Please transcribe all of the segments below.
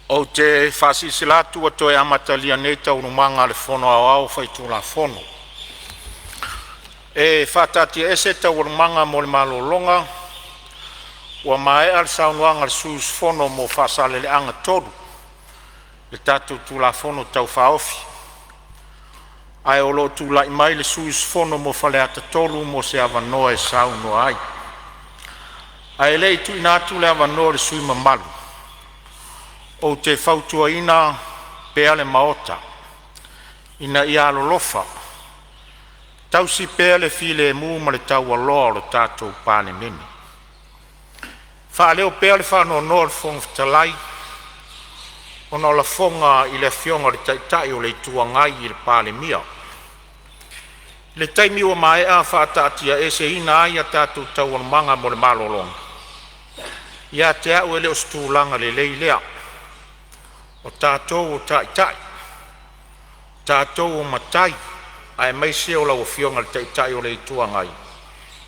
Ou te faasilasila atu ua toe amatalia nei Taualumaga a le Fono Aoao Faitulafono. E faataatiaese Taualumaga mo le malologa ua maea le saunoaga a le sui usufono mo Faasaleleaga 3 i le tatou Tulafono Tau Faaofi. Ae o lo o tulai mai le sui usufono mo Faleata 3 mo se avanoa e saunoa ai. Ae le i tuuina atu le avanoa i le sui usufono mamalu, ou te fautuaina le Maota ina ia alolofa tausi pea le filemu ma le taualoa o le tatou Palemene. E faaleo pea le faanoanoa o le Fofoga Fetalai ona o lafoga a le Afioga i le Taitai o le Itu Agai i le Palemia i le taimi ua maea faataatiaeseina ai a tatou Taualumaga mo le malologa. Ia te a'u e le o se tulaga lelei lea. O tatou o taitai, o tatou o matai, aemaise o lau Afioga i le Taitai o le Itu Agai,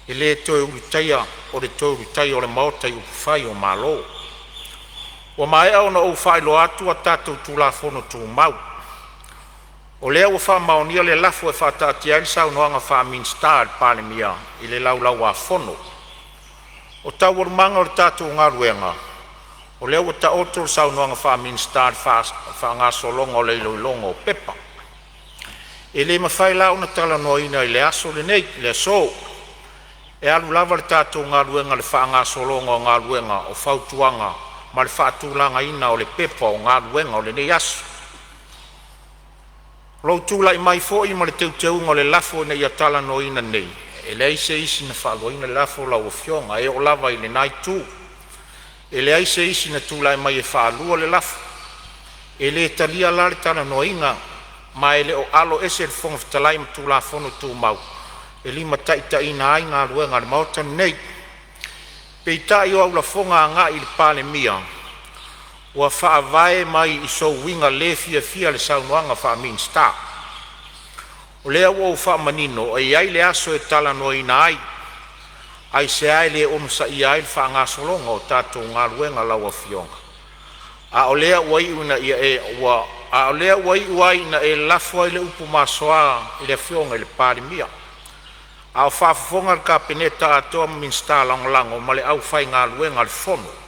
e le toe ulutaia o le toe ulutaia o le Maota i upufai o Malo. Ua maea ona ou faailoa atu a tatou Tulafono Tumau. O lea ua faamaonia le lafo e faataatia ai le Saunoaga Faa-Minisita a le Palemia i le Laulau-a-Fono. O Taualumaga o le tatou galuega, o lea ua taoto le Saunoaga Faa-Minisita i le faagasologa o le iloiloga o pepa. E le mafai la ona talanoaina i le aso lenei, le aso. E alu lava le tatou galuega i le faagasologa o galuega o fautuaga ma le faatulagaina o le Pepa o Galuega o lenei aso. O lou tulai mai foi ma le teuteuga o le lafo ina ia talanoaina nei, e leai se isi na faaluaina le lafo lau Afioga e oo lava i lena itu. E leai se isi na tulai mai e faalua le lafo. E le talia la le talanoaina ma e le o aloese le Fofoga Fetalai ma Tulafono Tumau e limataitaiina ai galuega a le Maota lenei. Peitai o au lafoga agai i le Palemia ua faavae mai i sou uiga le fiafia i le Saunoaga Faa-Minisita. O lea ua ou faamanino e i ai le aso e talanoaina ai. Aisea e le onosaia ai le faagasologa o tatou galuega lau Afioga? A o lea ua iu ai ina e lafo ai le upu masoa i le Afioga i le Palemia, a o faafofoga le Kapeneta atoa ma Minisita Lagolago ma le aufaigaluega a le Fono.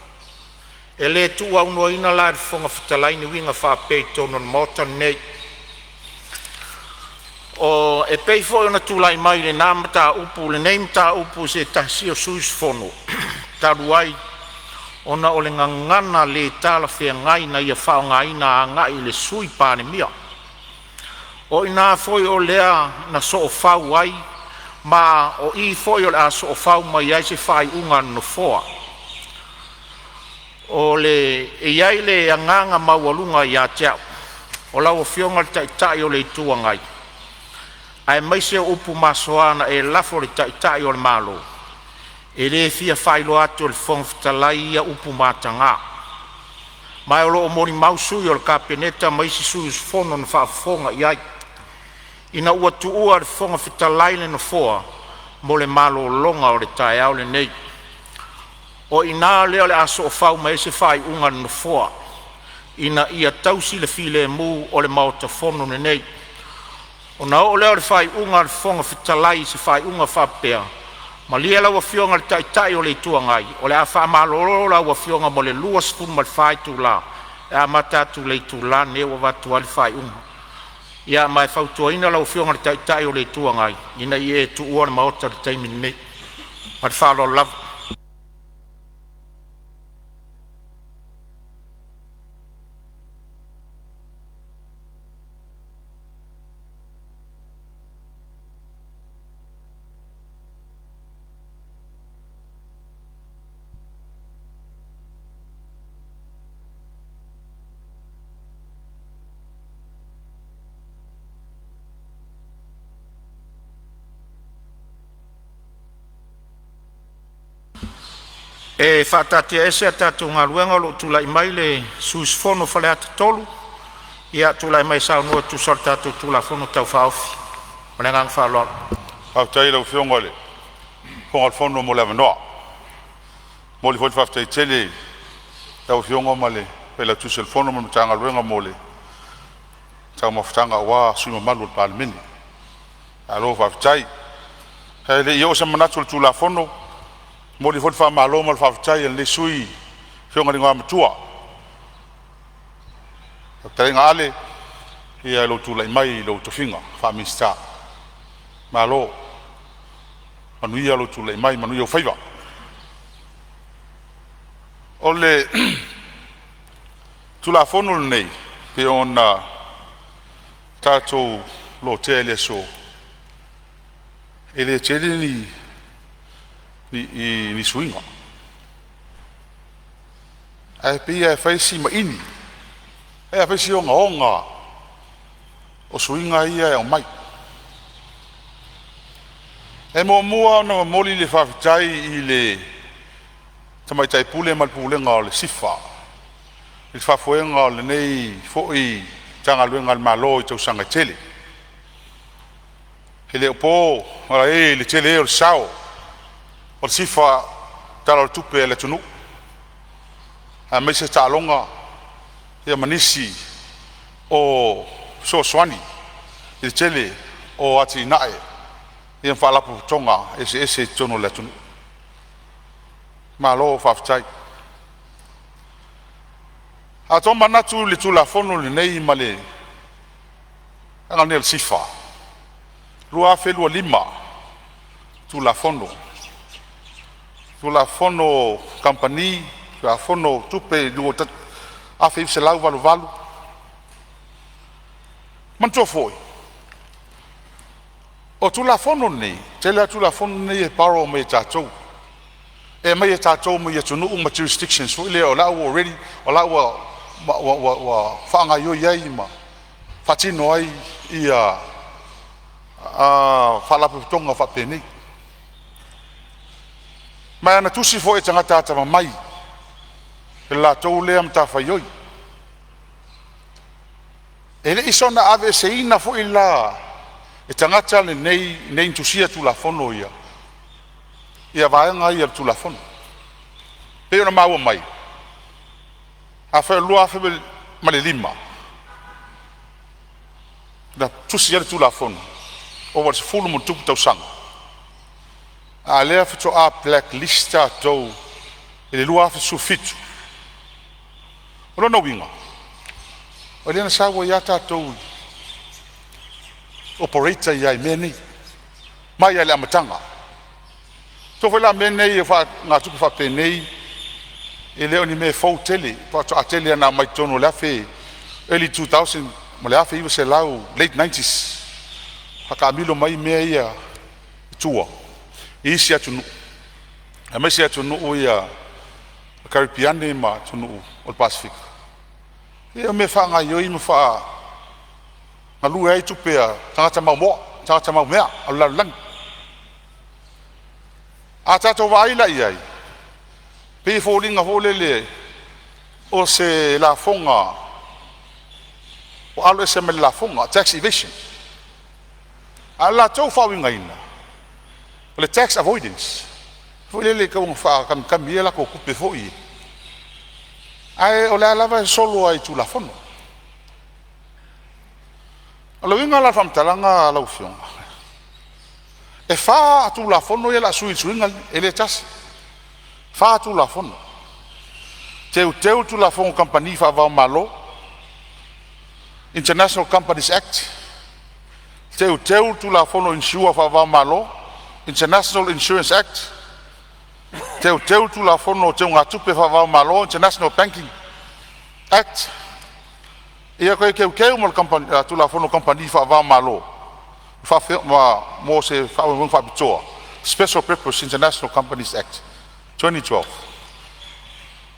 E le tuuaunoaina la e le Fofoga Fetalai ni uiga faapea i totonu o le Maota lenei. O e pei foi ona tulai mai i lena mataupu lenei mataupu i se tasi o sui usufono talu ai ona o le gagana le talafeagai na ia faaaogaina agai i le Sui Palemia. O i ina foi lea na soofau ai ma o i foi o le a soofau mai ai se faaiuga a le Nofoa. O le… E i ai le agaga maualuga ia te au, o lau Afioga i le Taitai o le Itu Agai, aemaise o upu masoa na e lafo i le Taitai o le Malo, e le fia faailoa atu e le Fofoga Fetalai ia upu mataga. Ma o lo o molimau sui o le Kapeneta ma isi sui usufono na faafofoga i ai, ina ua tuua e le Fofoga Fetalai le nofoa mo le malologa o le taeao lenei. O i ina lea o le a soofau mai ai se faaiuga a le Nofoa, ina ia tausi le filemu o le Maota Fono lenei. Ona oo lea o le faaiuga a le Fofoga Fetalai i se faaiuga e faapea; Malie lau Afioga i le Taitai o le Itu Agai, o le a faamalolo lau Afioga mo le 24 itula e amata atu i le itula lenei ua avatu ai le faaiuga. Ia ma e fautuaina lau Afioga i le Taitai o le Itu Agai ina ia e tuua le Maota i le taimi lenei. Ma le faaaloalo lava. E faataatiaese a tatou Galuega o lo o tulai mai le sui usufono mo Faleata 3. Ia, tulai mai e saunoa e tusa o le tatou Tulafono Tau Faaofi. Ma le agaga faaaloalo. Faafetai i lau Afioga i le Fofoga o le Fono mo le avanoa. E momoli foi le faafetai tele i lau Afioga ma le Failautusi o le Fono ma le Matagaluega mo le taumafataga aua sui usufono mamalu o le Palemene. Malo faafetai. Ae le i oo se manatu i le Tulafono, e momoli foi le faamalo ma le faafetai a lenei sui usufono i le Afioga i le Igoamatua lau Fetalaiga Ale i lou tulai mai i lou tofiga faa-Minisita. Malo, manuia lou tulai mai, manuia ou faiva. O le Tulafono lenei e pei ona tatou lotea i le aso, e le tele ni suiga, ae pei lava e fai si maini, e fai si ogaoga o suiga ia e aumai. E muamua ona momoli le faafetai i le Tamaitai Pule ma le Pulega o le SIFA i le faafoega o lenei foi Matagaluega a le Malo i tausaga e tele. E le o po malae i le tele o le sao o le SIFA i le Tala o le Tupe a le atunuu, aemaise taaloga ma nisi o fesoasoani i le tele o atinae ma faalapotopotoga eseese i totonu o le atunuu. Malo faafetai. A tomanatu i le Tulafono lenei ma le vaega lenei o le SIFA, 2025 Tulafono, Tulafono o Kamupani, Tulafono o Tupe 1988. Manatua foi o Tulafono nei, tele lava Tulafono nei e borrow mai e tatou, e aumai e tatou mai atunuu ma jurisdictions foi lea o la ua already o la ua faagaioi ai ma faatino ai ia faalapotopotoga faapenei. Ma na tusi foi e tagata atamamai i le latou lea matafaioi. E le i soona aveeseina foi la e tagata nei na tusia Tulafono ia vaega ia o le Tulafono. E pei ona maua mai, afai o le 2005 na tusi ai le Tulafono, ova i le 10+ tausaga, a o lea faatoa blacklist tatou i le 2017. O lona uiga, o lea na sau ai lava tatou operate ai lava i mea nei mai lava i le amataga. Iloa foi la mea nei o faaagatupe faapenei e le o ni mea fou tele, faatoa tele lava ina aumai totonu o le early 2000 ma le 1900 late 90s faataamilo mai mea ia i tua i isi atunuu aemaise atunuu ia Karepeane ma atunuu o le Pasefika. Ia o mea e faagaioi ma faa galue ai tupe a tagata maumea tagata maumea o le lalolagi. A tatou vaai la i ai, pei e foliga foi lele o se lafoga ua alo ese mai le lafoga, tax evasion. A o le latou faauigaina, o le tax avoidance, foi lele tau ina faakamikami ai a latou tupe foi ia, ae o la e lava e solo lava i Tulafono. O le uiga la o le faamatalaga lau Afioga, e fa Tulafono ia o le a sui i le suiga lenei, e le tasi, fa Tulafono. Teuteu le Tulafono o Kamupani Faava-o-Malo (International Companies Act), teuteu le Tulafono o Inisiua Faava-o-Malo (International Insurance Act), teuteu le Tulafono o Teugatupe Faava-o-Malo (International Banking Act), ia toe teuteu ma le Tulafono o Kamupani Faava-o-Malo mo se faamoemoega faapitoa (Special Purpose International Companies Act 2012).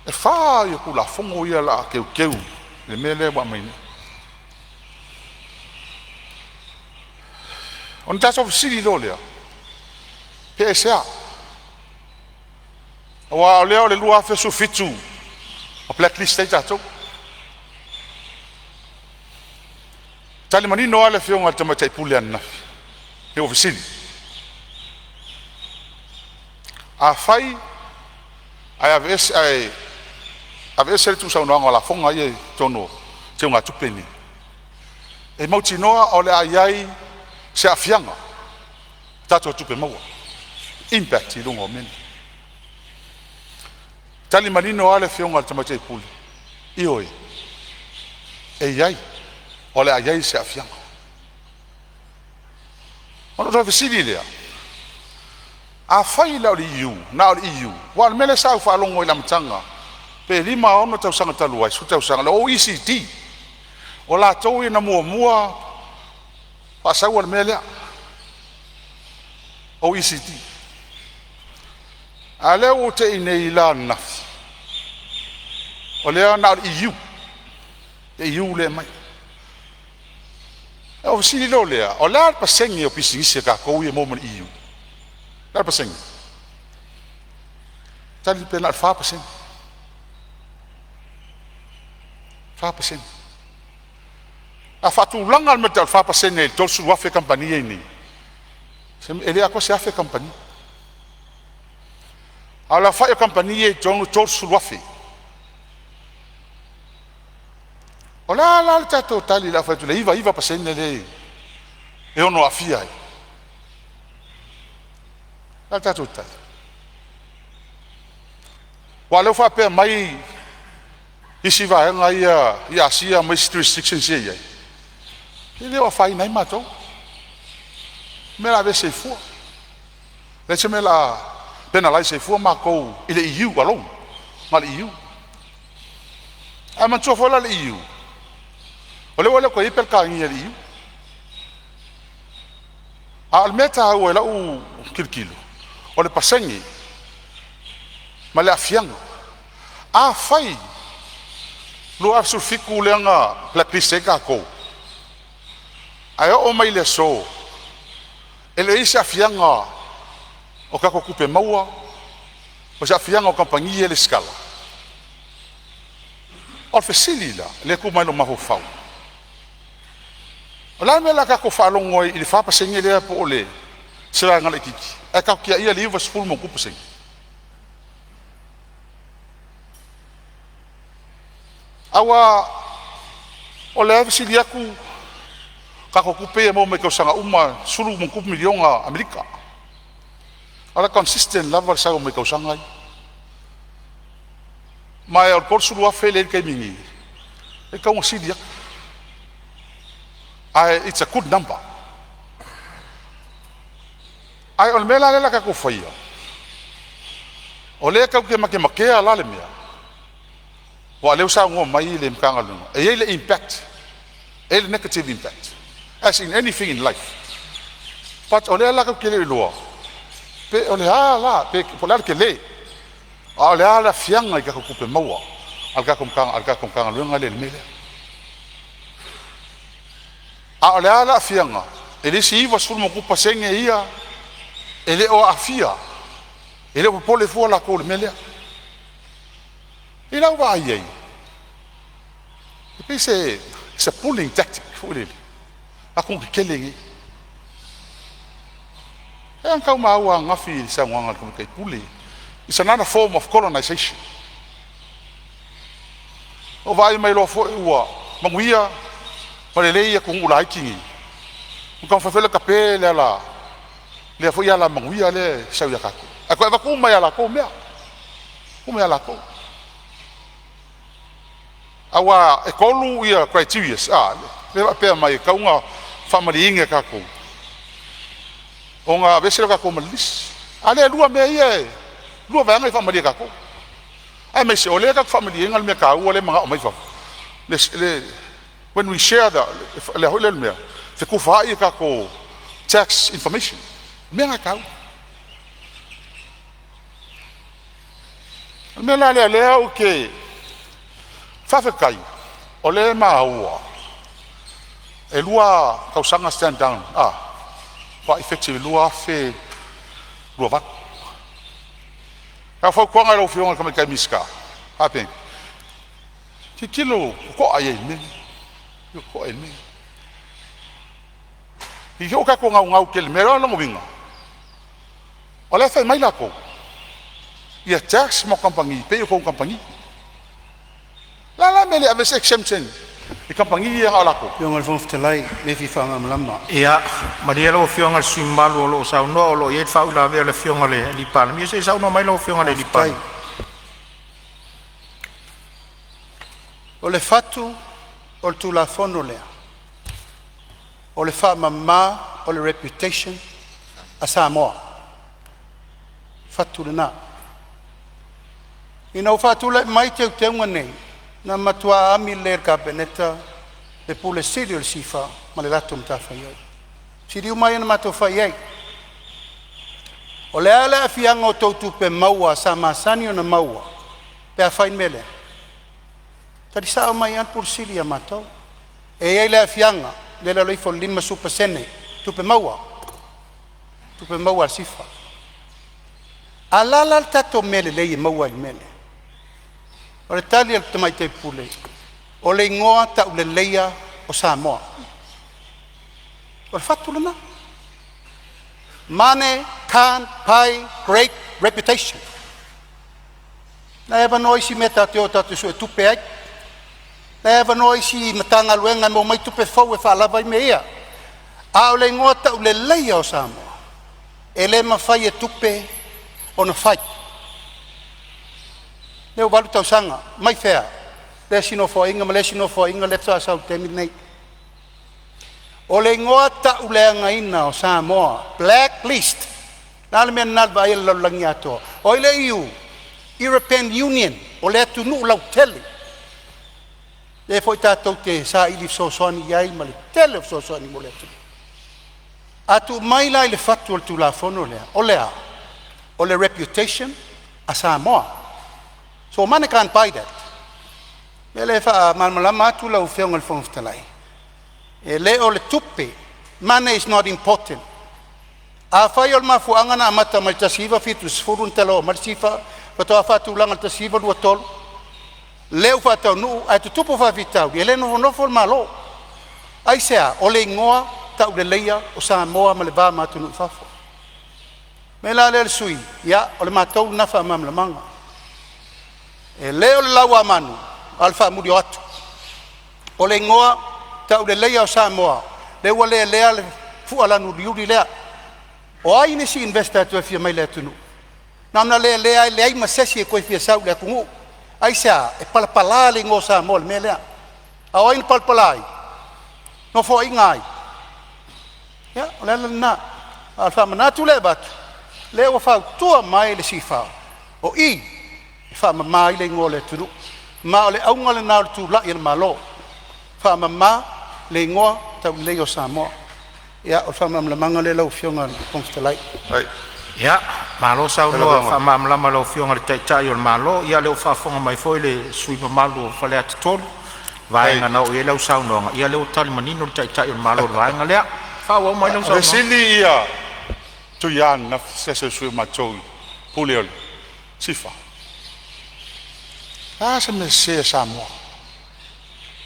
E fa ia Tulafono ia o le a teuteu i le mea lea ua aumai nei. Ona tatou fesili loa lea, pe aisea? Aua o lea o le 2017 na blacklist ai tatou. Tali manino lava le Afioga i le Tamaitai Pule ananafi ina ua fesili, afai ae aveese, ae Aveese le tuusaunoaga o lafoga ia i totonu o teugatupe nei, e mautinoa o le a i ai se aafiaga o tatou tupe maua, impact i luga o mea nei. Tali manino lava le Afioga i le Tamaitai Pule, ioe, e i ai, o le a i ai se aafiaga. Ona ou toe fesili lea, afai la o le EU, na o le EU, aua o le mea lea sa ou faalogo ai i le amataga pe 5, 6 tausaga talu ai, 10 tausaga, le OECD, o latou ia na muamua faasaua le mea lea, OECD. A o lea ua tei nei i le la ananafi, o lea na o le EU, le EU lea e aumai. Ona ou fesili loa lea, o le a le pasene o pisinisi a tatou ia e maua mai le EU? O le a le pasene? Tali pe na o le 4%, 4%. A faatulaga le mea e tau o le 4% i le 30,000 kamupani ia e i ai nei, e le atoa se 1,000 kamupani. A o le aofai o kamupani ia e i totonu e 30,000. O le a la le tatou tali i le afai atu i le 99% lea e ono aafia ai? O le a le tatou tali? Aua o lea ua faapea mai isi vaega ia i Asia ma isi jurisdictions ia e i ai, e le o afaina ai matou, o mea o le a aveese ai fua. Leai se mea o le a penalize ai fua matou i le EU alone, na o le EU. Ae manatua foi la le EU, o lea ua le o toe i ai Peretania i le EU. A o le mea taua i lau tilotilo, o le pasene ma le aafiaga. Afai 2017 lea na blacklist ai tatou, ae oo mai le aso e le o i ai se aafiaga o tatou tupe maua, o se aafiaga o kamupani ia e lesitala. O le fesili la lea e tu mai lou mafaufau, o le a le mea o le a tatou faalogo ai i le 4% lea po o le se vaega laitiiti ae tatou tiaia le 90+%? Aua o lea e fesili atu tatou tupe ia e maua mai tausaga uma, 10+ miliona Amerika, a o le consistent lava le sau mai tausaga ia. Ma o le 30,000 lea e i ai i le taimi nei, e tatau ona sili atu, ae it's a good number. Ae o le mea la lea o le a tatou faia, o lea tatou te matematea la le mea, aua o lea ua saunoa mai le Matagaluega e i ai le impact, e i ai le negative impact as in anything in life. But o lea la tatou te le o iloa pe o le a la, pe po o le a le tele, a o le a le aafiaga i tatou tupe maua a le tatou Matagaluega lea i le mea lea. A o le a le aafiaga i le isi 90+ pasene ia e le o aafia, e le o popole fua latou i le mea lea. I lau vaai i ai, e pei se pulling tactic foi lele, atunuu tetele nei. E pei ona tau maua ananafi i le saunoaga a le Tamaitai Pule, it's another form of colonization. Na ou vaai mai loa foi ua manuia ma lelei atunuu laiti nei, ona taumafai foi lea e tape le ala lea foi alamanuia lea e sau ia tatou, ae toe avatu uma lava e latou mea, uma ia latou. Aua e tolu ia criterias a lea e faapea mai e tatau ona faamalieina e tatou ona aveese lea o tatou ma le lisi. A lea e lua mea ia e lua vaega ia e faamalie e tatou, aemaise o lea tatou te faamalieina le mea taua lea e manao mai fafo. When we share the le a foi lea mea fetufaai a tatou tax information, mea na e taua. O le mea la lea lea ou te faafetai o lea e maua e 2 tausaga stand down faatoa effective i le 2028. A o fautuaga i lau Afioga i le Tamaitai Minisita, faapeni, tilotilo totoa i ai i le mea lenei, totoa i ai i le mea lenei. Ne i te i ua tatou naunau tele i le mea lea. O lona uiga o la e fai mai latou ia tax mo kamupani, pay o tou kamupani. mea le ave se exemption i kamupani ia na o latou? Afioga i le Fofoga Fetalai, le fia faamalamalama. Ia, malie lau Afioga i le sui usufono mamalu o lo o saunoa, o lo o i ai le faauilavea a le Afioga i le Palemia. Se i saunoa mai lau Afioga i le Palemia. O le fatu o le Tulafono lea, o le faamama o le reputation a Samoa, fatu lena. Ina ua faatulai mai teuteuga nei, na matua ami lelei e le Kapeneta le Pule Sili o le SIFA ma le latou matafaioi, sili uma ia ona matou fai i ai. O le a le aafiaga o tou tupe maua sa masani ona maua pe a fai le mea lea? Tali sao mai lava le Ofisa Sili ia matou, e i ai le aafiaga lea e i lalo ifo o le 50% tupe maua, tupe maua a le SIFA. A o le a la le tatou mea lelei e maua i le mea lea? O le tali a le Tamaitai Pule, o le igoa tauleleia o Samoa. O le fatu lena. Money can't buy great reputation. O la e avanoa isi mea tatou te o tatou te suetupe ai, o la e avanoa isi Matagaluega e maua mai ai tupe fou e faalava ai mea ia. A o le igoa tauleleia o Samoa, e le mafai e tupe ona fai. O lea ua 8 tausaga mai fea? Le isi nofoaiga ma le isi nofoaiga lea faatoa sau i le taimi lenei. O le igoa tauleagaina o Samoa, Black List. O le a le mea nana i le vaai a le lalolagi atoa? O ai le EU? European Union, o le atunuu lautele, lea foi tatou te saili fesoasoani i ai ma le tele o fesoasoani mo le atunuu. A tuu mai la i le fatu o le Tulafono lea, o le a? O le reputation a Samoa. So money can't buy that. O le mea lea e faamalamalama atu lau Afioga i le Fofoga Fetalai, e le o le tupe, money is not important. Afai o le mafuaaga na amata mai le 1970 na talauina mai le SIFA faatoa faatulaga i le 1923 lea ua faataunuu ae tutupu faafitauli e le nofonofo le Malo. Aisea? O le igoa tauleleia o Samoa ma le va ma atunuu i fafo. O le mea la lea le sui usufono, ia o le matou lena faamalamalamaga. E le o le lauamanu a o le faamulioatu. O le igoa tauleleia o Samoa lea ua lelea le fua lanu uliuli lea. O ai nisi investor e toe fia mai i le atunuu? Na ona lelea lava leai ma se isi e toe fia sau i le atunuu. Aisea? E palapala le igoa o Samoa i le mea lea. A o ai na palapala ai? Nofoaiga a ai? Ia, o le ala lena. A o le faamanatu lea e avatu, o lea ua fautua mai le SIFA, o i e faamama ai le igoa o le atunuu. Ma o le auga lena o le tulai o le Malo, faamama le igoa tauleleia o Samoa. Ia o le faamalamalamaga lea lau Afioga i le Fofoga Fetalai. Ia, malo saunoa faamalamalama i lau Afioga i le Taitai o le Malo. Ia o lea ua faafofoga mai foi le sui usufono mamalu o Faleata 3 i vaega na oo i ai lau saunoaga. Ia o lea ua tali manino le Taitai o le Malo i le vaega lea. Faaauau mai lau O le saunoaga. sili ia Tuia ananafi, se tasi o sui o matou i pule o le SIFA. O le a se mea sese a Samoa? O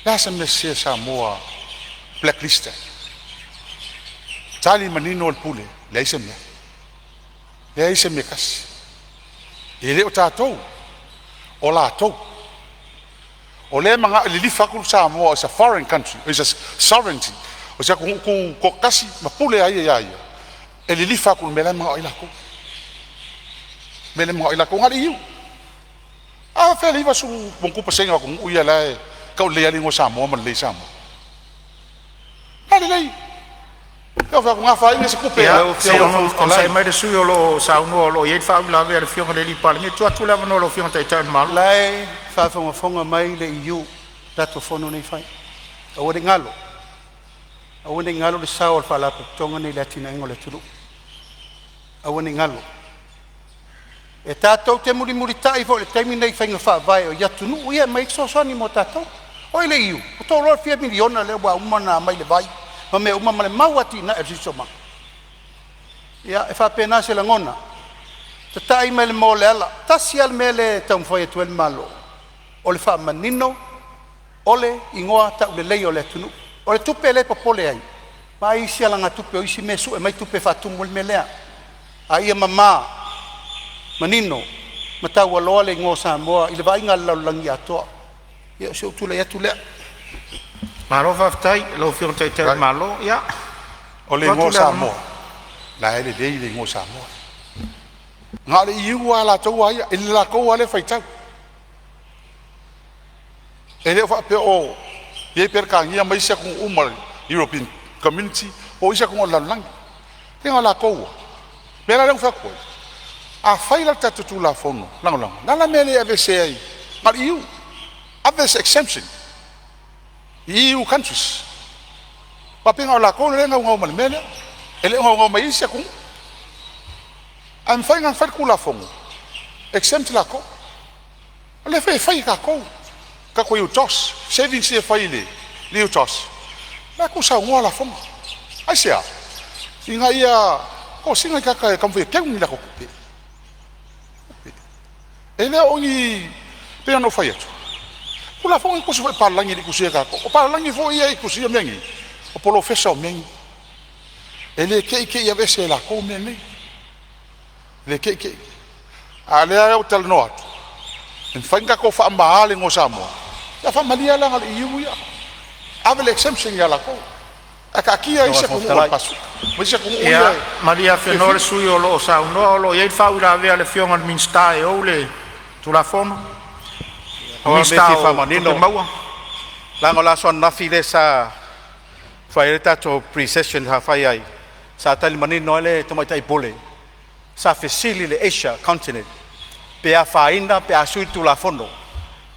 le a se mea sese a Samoa blacklisted? Tali manino le Pule, leai se mea, leai se mea e tasi. E le o tatou, o latou. O lea e manao e lilifa atu Samoa as a foreign country, is a sovereignty, o se atunuu tutoatasi ma pule lava ia ia ia, e lilifa atu i le mea la e manao ai latou. O le mea lea e manao ai latou, na o le EU. A afea le 90+% o atunuu ia la e taulelei lava le igoa Samoa ma lelei Samoa? A lelei, ou fai atu, na afaina se tupe Ia, Lau se Afioga i i le Fofoga onosai Fetalai, mai le sui usufono o lo o saunoa o lo o i ai le faauilavea a le Afioga i le Palemia. Tuu atu le avanoa i lau Afioga i le Taitai o le Malo. O la e faafogafoga mai le EU i le tatou fono nei e fai. Aua ne i galo, aua ne i galo le sao o le Faalapotopotoga lenei i le atinaeina o le atunuu. Aua ne i galo. E tatou te mulimulitai foi i le taimi lenei i faiga faavae i atunuu ia e aumai ai fesoasoani mo tatou. O ai le EU? Ua outou iloa le fia miliona lea ua uma ona aumai i le vai ma mea uma ma le mau atinae o le siosiomaga? Ia, e faapena se lagona, tatai mai le moa o le ala. Tasi lava le mea lea e taumafai atu ai le Malo, o le faamanino o le igoa tauleleia o le atunuu. O le tupe lea e popole ai, vaai isi alagatupe o isi mea e sue mai tupe e faatumu ai le mea lea. A ia mama, manino ma taualoa le igoa o Samoa i le vaaiga a le lalolagi atoa. Ia o si ou tulai atu lea. Malo faafetai i lau Afioga i le Taitai o le Malo. Ia, O le tuu igoa atu o le avanoa. Samoa, la e lelei le igoa o Samoa. Na o le EU a latou a ia i le latou a lea faitau. E le o faapea o i ai Peretania ma isi atunuu uma European Community po o isi atunuu o le lalolagi. E na o latou lava. O le mea la lea ou te fai atu ai, afai la o le tatou Tulafono Lagolago, o le a la le mea e le aveesea ai na o le EU, ave as exemption i EU countries. Aua pei na o latou lea e naunau mai i le mea lea, e le o naunau mai isi atunuu. Ae mafai ona fai le Tulafono, exempt latou. O lea foi e fai e tatou, tatou UTOS, savings ia e fai i le UTOS, o la e tuusaunoa lafoga. Aisea? Ina ia tosina ni tagata e taumafai e teu ni latou tupe. E le o ni… pei ona ou fai atu, o Tulafono na tusi foi e papalagi e le i tusia e tatou. O papalagi foi ia e tusia mea nei, o polofesa o mea nei. E le te i te i aveese e latou mea nei, e le te i te i. A o lea ou te talanoa atu, e mafai ona tatou faamamaina le igoa o Samoa, pe a faamalie lava la na o le EU ia, ave le exemption ia latou, ae taatia isi Fofoga atunuu o le Fetalai. Pasefika ma isi atunuu Ia, ia e malie afenoa le filifili. sui usufono o lo o saunoa o lo o i ai le faauilavea a le Afioga i le Minisita e ou le Tulafono, Pau lava le mea e Minisita fia o Tupe faamanino, Maua. leaga o le aso ananafi lea sa fai ai le tatou pre-session sa fai ai, sa tali manino ai le Tamaitai Pule, sa fesili i le Asia Continent pe afaina pe a sui le Tulafono.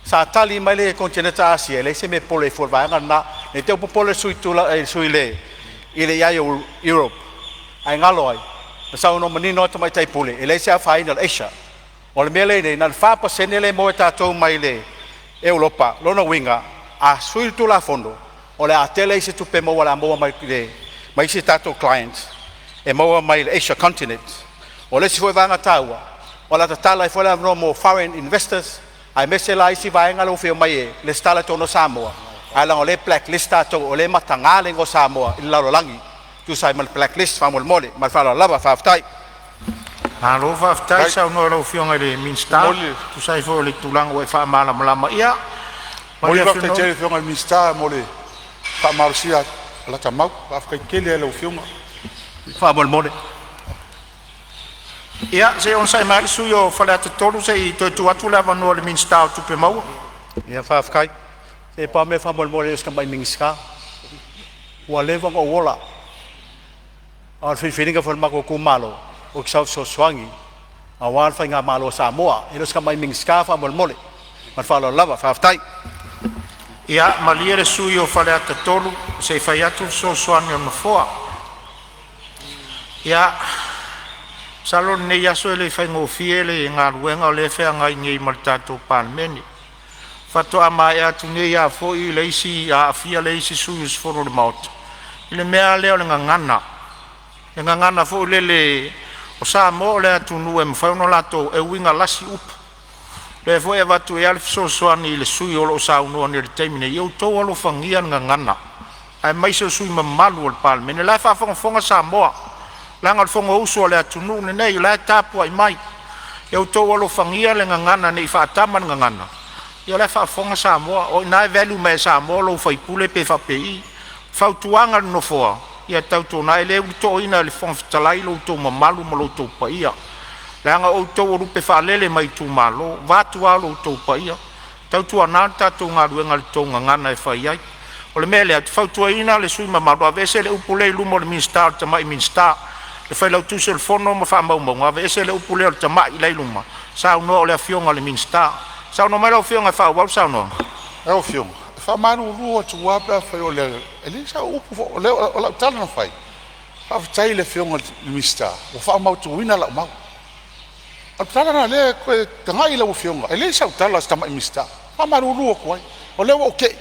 Sa tali mai le Konetineta Asia, e leai se mea e popole ai fua i le vaega lena. Ne i te i ua popole le sui usufono i le i ai o Europe, ae galo ai, na saunoa manino lava le Tamaitai Pule, e leai se afaina o le Asia. O le mea lea e i ai nei, na o le 4% lea e maua e tatou mai le Europa, lona uiga a sui le Tulafono, o le a tele isi tupe maua o le a maua mai mai isi tatou clients e maua mai le Asia Continent. O le isi foi vaega taua, o le a tatala ai foi le avanoa mo foreign investors aemaise la isi vaega la ua fia omai e resitala i totonu o Samoa, ae leaga o lea e blacklist tatou, o lea e mataga le igoa o Samoa i le lalolagi e tusa ai ma le blacklist faamolemole. Ma le faaaloalo lava, faafetai. Malo faafetai Faafetai. saunoa i lau Afioga i le Minisita, Momoli tusa ai foi o le tulaga ua e faamalamalama. Ia, momoli malie le faafetai afenoa. tele i le Afioga i le Minisita mo le faamalosia o lata mau. Faafetai tele lava i lau Afioga. Faamolemole. Ia, se i onosai mai lava le sui usufono mo Faleata 3 se i toe tuu atu le avanoa i le Minisita o Tupe Maua. Ia faafetai. Se pau lava le mea faamolemole e le o se tamai Minisita, ua leva ona ou ola, a o le filifiliga foi a le matou itumalo, ou te sau e fesoasoani aua le faigamalo a Samoa. E le o se tamai Minisita faamolemole. Ma le faaaloalo lava, faafetai. Ia, malie le sui usufono mo Faleata 3 se i fai atu le fesoasoani a le Nofoa. Ia, masalo o lenei aso e le i faigofie le galuega o lea e feagai nei ma le tatou Palemene. Faatoa maea atu nei lava foi le isi aafia le isi sui usufono o le Maota i le mea lava lea o le gagana. Le gagana foi lele o Samoa o le atunuu e mafai ona latou e uiga lasi upu. O lea foi e avatu ai le fesoasoani i le sui usufono o lo o saunoa nei i le taimi nei, ia outou alofagia le gagana aemaise o sui usufono mamalu o le Palemene. O la e faafogafoga Samoa, leaga o le Fonousu a le atunuu lenei, o la e tapuai mai. Ia outou alofagia le gagana ne i faatama le gagana, ia o la e faafofoga Samoa, o i ina e value mai ai e Samoa lou sui usufono pe faapei. O fautuaga a le Nofoa, ia tautuana, e le ulutoina e le Fofoga Fetalai lo outou mamalu ma lo outou paia, leaga o outou o lupe faalele mai itumalo, vaeatu lo outou paia. Tautuana le tatou galuega i le tou gagana e fai ai. O le mea lea ou te fautuaina le sui usufono mamalu, aveese le upu lea i luma o le Minisita o le tamai Minisita. Le Failautusi o le Fono ma faamaumauga, aveese le upu lea o le tamai la e i luma, saunoa o le Afioga i le Minisita. Saunoa mai lau Afioga e faaauau le saunoaga. Lau Afioga, e faamalulu atu lava pe afai o le… e leai sau upu foi, o lau tala na fai, faafetai i le Afioga i le Minisita ua faamautuina lau mau. O le tala lena o lea e toe tagai lau Afioga, e leai sau tala o se tamai Minisita. E faamalulu atu ai, o lea ua ou tei,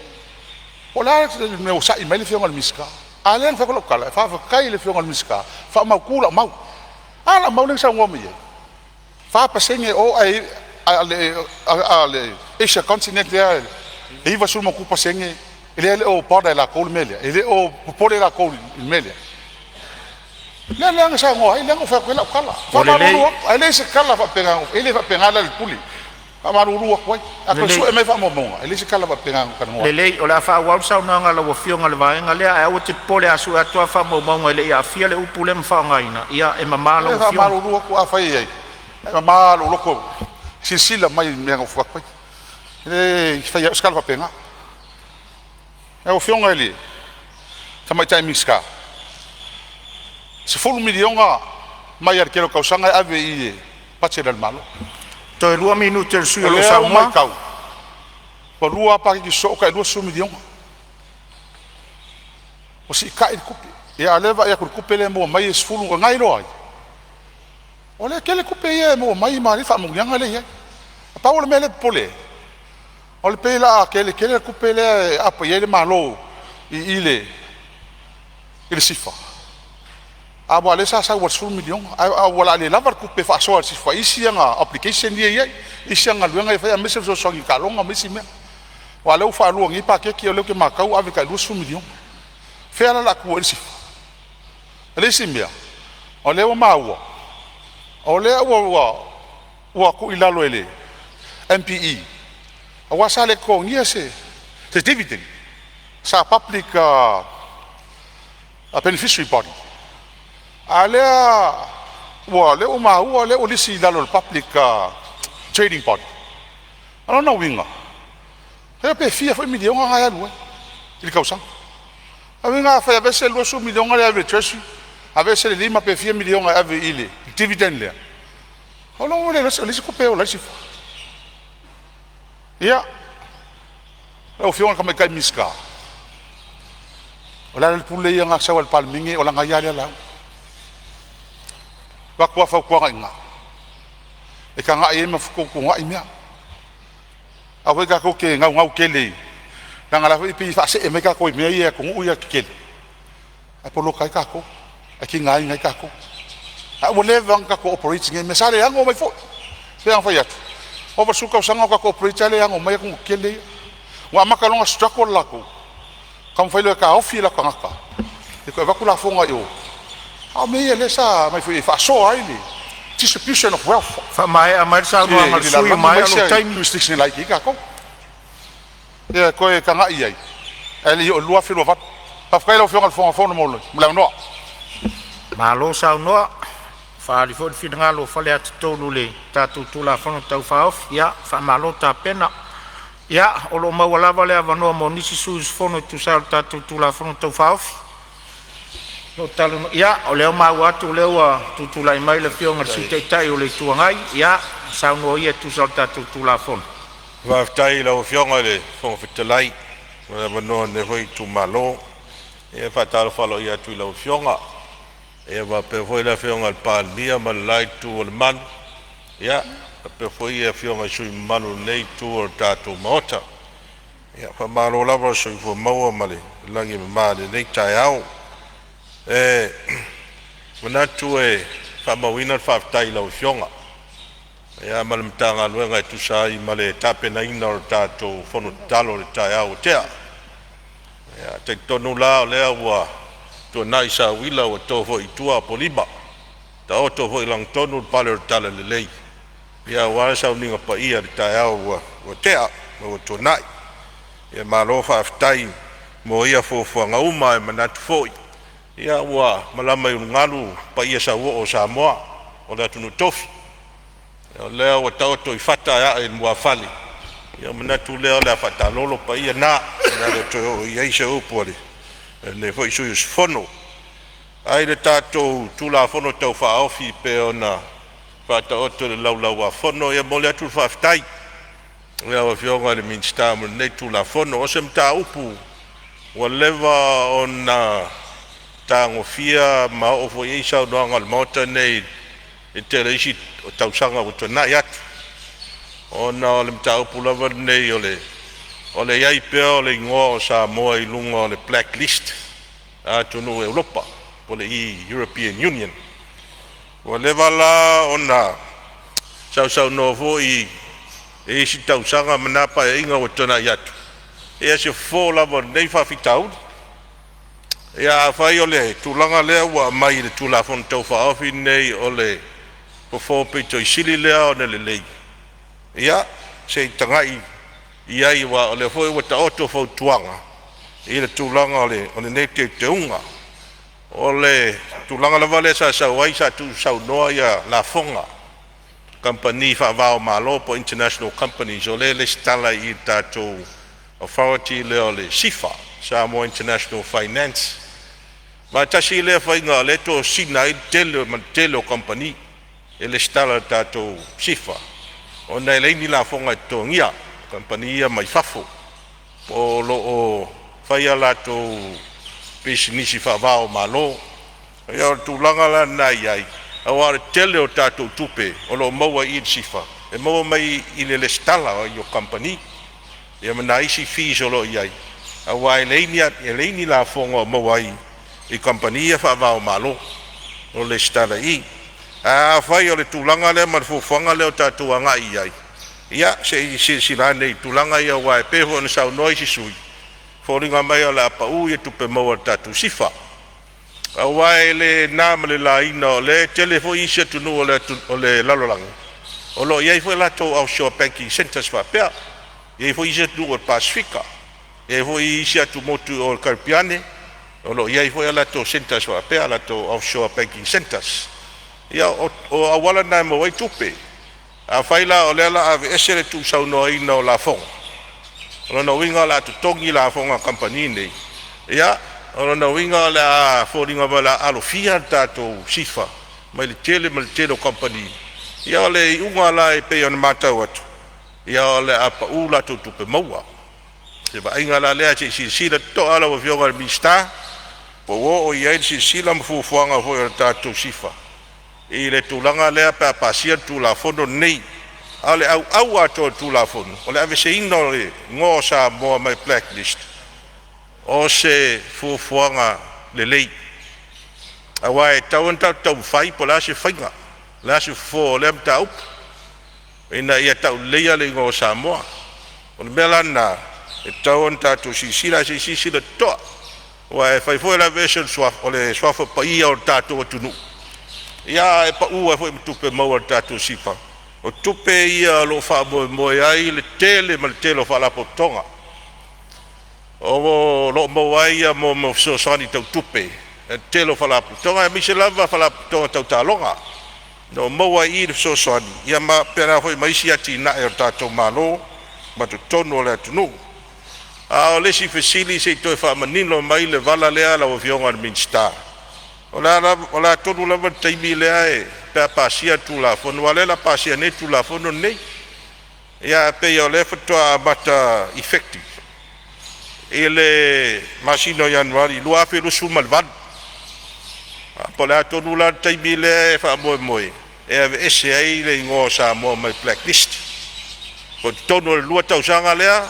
po o le a le mea ua sa'i mai ai le Afioga i le Minisita, a o lea na fai atu lau tala, e faafetai i le Afioga i le Minisita ua faamautu lau mau. A lau mau lea na saunoa mai ai, 4% o ae o le Asia Continent ea e 90+ pasene lea e le o bother e latou le mea lea, e le o popole latou i le mea lea. Lea la na saunoa ai lea na ou fai atu ai lau tala. E Ua lelei. Faamalulu atu, ae le o se tala faapena, e le faapena Lealailepule. Faamalulu atu ai, a toe Lelei. sue mai faamaumauga, e leai se tala faapena na talanoa ai. Lelei, o le a faaauau le saunoaga a lau Afioga i le vaega lea, ae aua e te popole a sue atu lava faamaumauga e le i aafia le upu lea ma faaaogaina, ia e mama lau E Afioga. faamalulu atu, afai e i ai, ae mama lou loto e silasila mai i mea na ou fai atu ai. E le faia se tala faapena. Lau Afioga i le Tamaitai Minisita, $10 miliona mai lava i le tele o tausaga e ave i le budget a le Malo. Toe 2 minute o le sui O usufono o lo o lea ua saunoa. matau, ua lua lava paketi sosoo e tai $20 miliona, ua siitai le tupe. A o lea e vaai atu i le tupe lea e maua mai e 10, o lena e iloa ai o lea e tele tupe ia e maua mai ma alii faamanuiaga lea e i ai. Na pau o le mea lea e popole ai, o le pei o le a tele tele le tupe lea e aapa i ai le Malo i le SIFA, aua o lea sa sau lava i le $10 miliona, ae ua o le a le lava le tupe e faasoa e le SIFA i isi ana obligation ia e i ai, isi ana galuega ia e fai aemaise o le fesoasoani i taaloga ma isi mea. Aua o lea ua faalua nei paketi o lea ou te matau ua ave tai $20 miliona. O fea la o le a tua i ai le SIFA? O le isi mea, o lea ua maua o lea ua tuu i lalo e le MPE aua sa le totogia se dividend, sa public beneficiary body, a o lea ua maua o lea ua lisi i lalo o le public trading body. O lona uiga, e le iloa pe fia foi miliona na e alu ai i le tausaga. O lona uiga afai e aveese le $20 miliona lea e ave i le Treasury, aveese le 5 pe fia miliona e ave i le dividend lea, o lona uiga ua leai se tupe e ola ai le SIFA. Ia, lau Afioga i le Tamaitai Minisita, o le a le pule ia na sau lava i le Palemene o lana ia lava lea lauga. E avatu lava fautuaga i ina e tagai i ai ma fetuutuunai mea. Aua foi tatou te naunau tele i… leaga o la e foi e pei e faasee mai tatou i mea ia i atunuu ia tetele, ae poloka ai tatou, ae tigaina ai tatou. Ae ua leva ona tatou operate i nei mea, sa le ano mai foi. E pei ona fai atu, ua ova i le 10 tausaga o tatou operate ae le ano mai atunuu tetele ia. Ua amata loa ona struggle latou, taumafai loa e taofi o latou tagata e toe avatu lafoga i o, a o mea ia lea sa aumai foi e faasoa ai le distribution of wealth Faamaea mai le i saunoaga a le le sui usufono ua lalolagi ma maea isi lou taimi. jurisdiction e laiti ai tatou. Ia toe tagai i ai ae le i oo i le 2028. Faafetai lau Afioga i le Fofoga Fetalai mo le avanoa. Malo saunoa, faaali foi le finagalo o Faleata 3 i le tatou Tulafono Tau Faaofi. Ia faamalo tapena. Ia, o lo o maua lava le avanoa mo nisi sui usufono e tusa ai o le tatou Tulafono Tau Faaofi. Ia, o lea ua maua atu o lea ua tutulai mai le Afioga i le Sui Taitai o le Itu Agai. Ia, saunoa ia e tusa o le tatou Tulafono. Faafetai i lau Afioga i le Fofoga Fetalai mo le avanoa o lenei foi itumalo. E faatalofa aloaia atu i lau Afioga faapea foi le Afioga i le Palemia ma le la itu o le malu, faapea foi afioga i sui usufono mamalu o lenei itu o le tatou Maota. Faamalo lava le soifua maua ma le lagi e mama i lenei taeao. E manatu e faamauina le faafetai i lau Afioga ma le Matagaluega e tusa ai ma le tapenaina o le tatou fono tatalo i le taeao ua tea. E talitonu la o lea ua tuanai sauila ua to foi i tua apolima, taoto foi i lagotonu le pale o le talalelei aua le sauniga paia i le taeao ua tea ma ua tuanai. Malo faafetai mo ia fuafuaga uma. E manatu foi ua malama i ulugalu paia sauoo o Samoa o le atunuu tofi, o lea ua taoto i fata ae aa i le muafale. Ona manatu lea o le a faataalolo paia na, o le a le toe oo i ai se upu a lenei foi sui usufono. Ae i le tatou Tulafono Tau Faaofi e pei ona faataoto i le Laulau-a-Fono, e momoli atu le faafetai i lau Afioga i le Minisita mo lenei Tulafono. O se mataupu ua leva ona tagofia ma oo foi i ai saunoaga a le Maota lenei i le tele o isi tausaga ua tuanai atu, ona o le mataupu lava lenei o le i ai pea o le igoa o Samoa i luga o le black list a atunuu o Europa po o le European Union. Ua leva la ona sausaunoa foi i isi tausaga ma na Paeaiga ua tuanai atu, ia se fofo lava o lenei faafitauli. Ia afai o le tulaga lea ua aumai i le Tulafono Tau Faaofi lenei o le fofo aupito sili lea ona lelei, ia se i tagai i ai, aua o lea foi ua taoto fautuaga i le tulaga o lenei teuteuga. O le tulaga lava lea sa sau ai sa tuusaunoa ia lafoga a kamupani faava-o-Malo po o international companies, o lea e resitala i le tatou authority lea o le SIFA, Samoa International Finance. Ma e tasi lea faiga o lea e tosina ai le tele ma le tele o kamupani e resitala i le tatou SIFA, ona e leai ni lafoga e totogia e kamupani ia mai fafo o lo o fai a latou pisinisi faava-o-Malo. Ia o le tulaga la lena e i ai, aua o le tele o tatou tupe o lo o maua i i le SIFA, e maua mai i le resitala ai o kamupani, ia ma nai isi fees o lo o i ai, aua e leai ni lafoga o maua ai i kamupani ia faava-o-Malo o resitala i i. Ae afai o le tulaga lea ma le fuafuaga lea ua tatou agai i ai, ia se i silasila ane i tulaga ia, aua e pei foi ona saunoa isi sui usufono, e foliga mai o le a pau tupe maua a le tatou SIFA. Aua e le na ma le laina o lea e tele foi isi atunuu o le lalolagi o lo o i ai foi latou offshore banking centers faapea. E i ai foi isi atunuu o le Pasefika, e i ai foi isi atumotu i o i le Karepeane o lo o i ai foi a latou centers faapea, latou offshore banking centers. Ia, o auala na e maua ai tupe. Afai la o lea o le a aveese le tuusaunoaina o lafoga, o lona uiga o le a totogi lafoga a kamupani nei. Ia, o lona uiga o le a foliga mai o le a alofia le tatou SIFA mai le tele ma le tele o kamupani. Ia o le iuga la e pei ona matau atu, ia o le a pau latou tupe maua. O se vaaiga la lea, se i silasila totoa lau Afioga i le Minisita po ua oo i ai le silasila ma fuafuaga foi a le tatou SIFA i le tulaga lea pe a pasia le Tulafono lenei. A o le auau atoa o le Tulafono, o le aveeseina o le igoa o Samoa mai le Black List, o se fuafuaga lelei, aua e tatau ona tatou taumafai po o le a se faiga, o le a se fofo o lea mataupu ina ia tauleleia le igoa o Samoa. O le mea la lena e tatau ona tatou silasila, ae se i silasila totoa, aua e fai foi le aveese o le suafa paia o le tatou atunuu, ia ae pau ai foi ma tupe maua a le tatou SIFA. O tupe ia o lo o faamoemoe ai le tele ma le tele o Faalapotopotoga o lo o maua ai ia mo fesoasoani tau tupe a le tele o Faalapotopotoga, aemaise lava Faalapotopotoga tau taaloga, o lo o maua ai i i le fesoasoani, ia ma faapena foi ma isi atinae a le tatou Malo ma totonu o le atunuu. A o le isi fesili, se i toe faamanino mai le vala lea lau Afioga i le Minisita, o le a tonu lava le taimi lea pe a pasia le Tulafono? Aua o lea o le a pasia nei le Tulafono lenei, ia ae pei o lea faatoa amata effective i le masina o Ianuari 2028. Po o le a tonu la le taimi lea e faamoemoe e aveese ai le igoa o Samoa mai le Black List? Po o totonu o le 2 tausaga lea,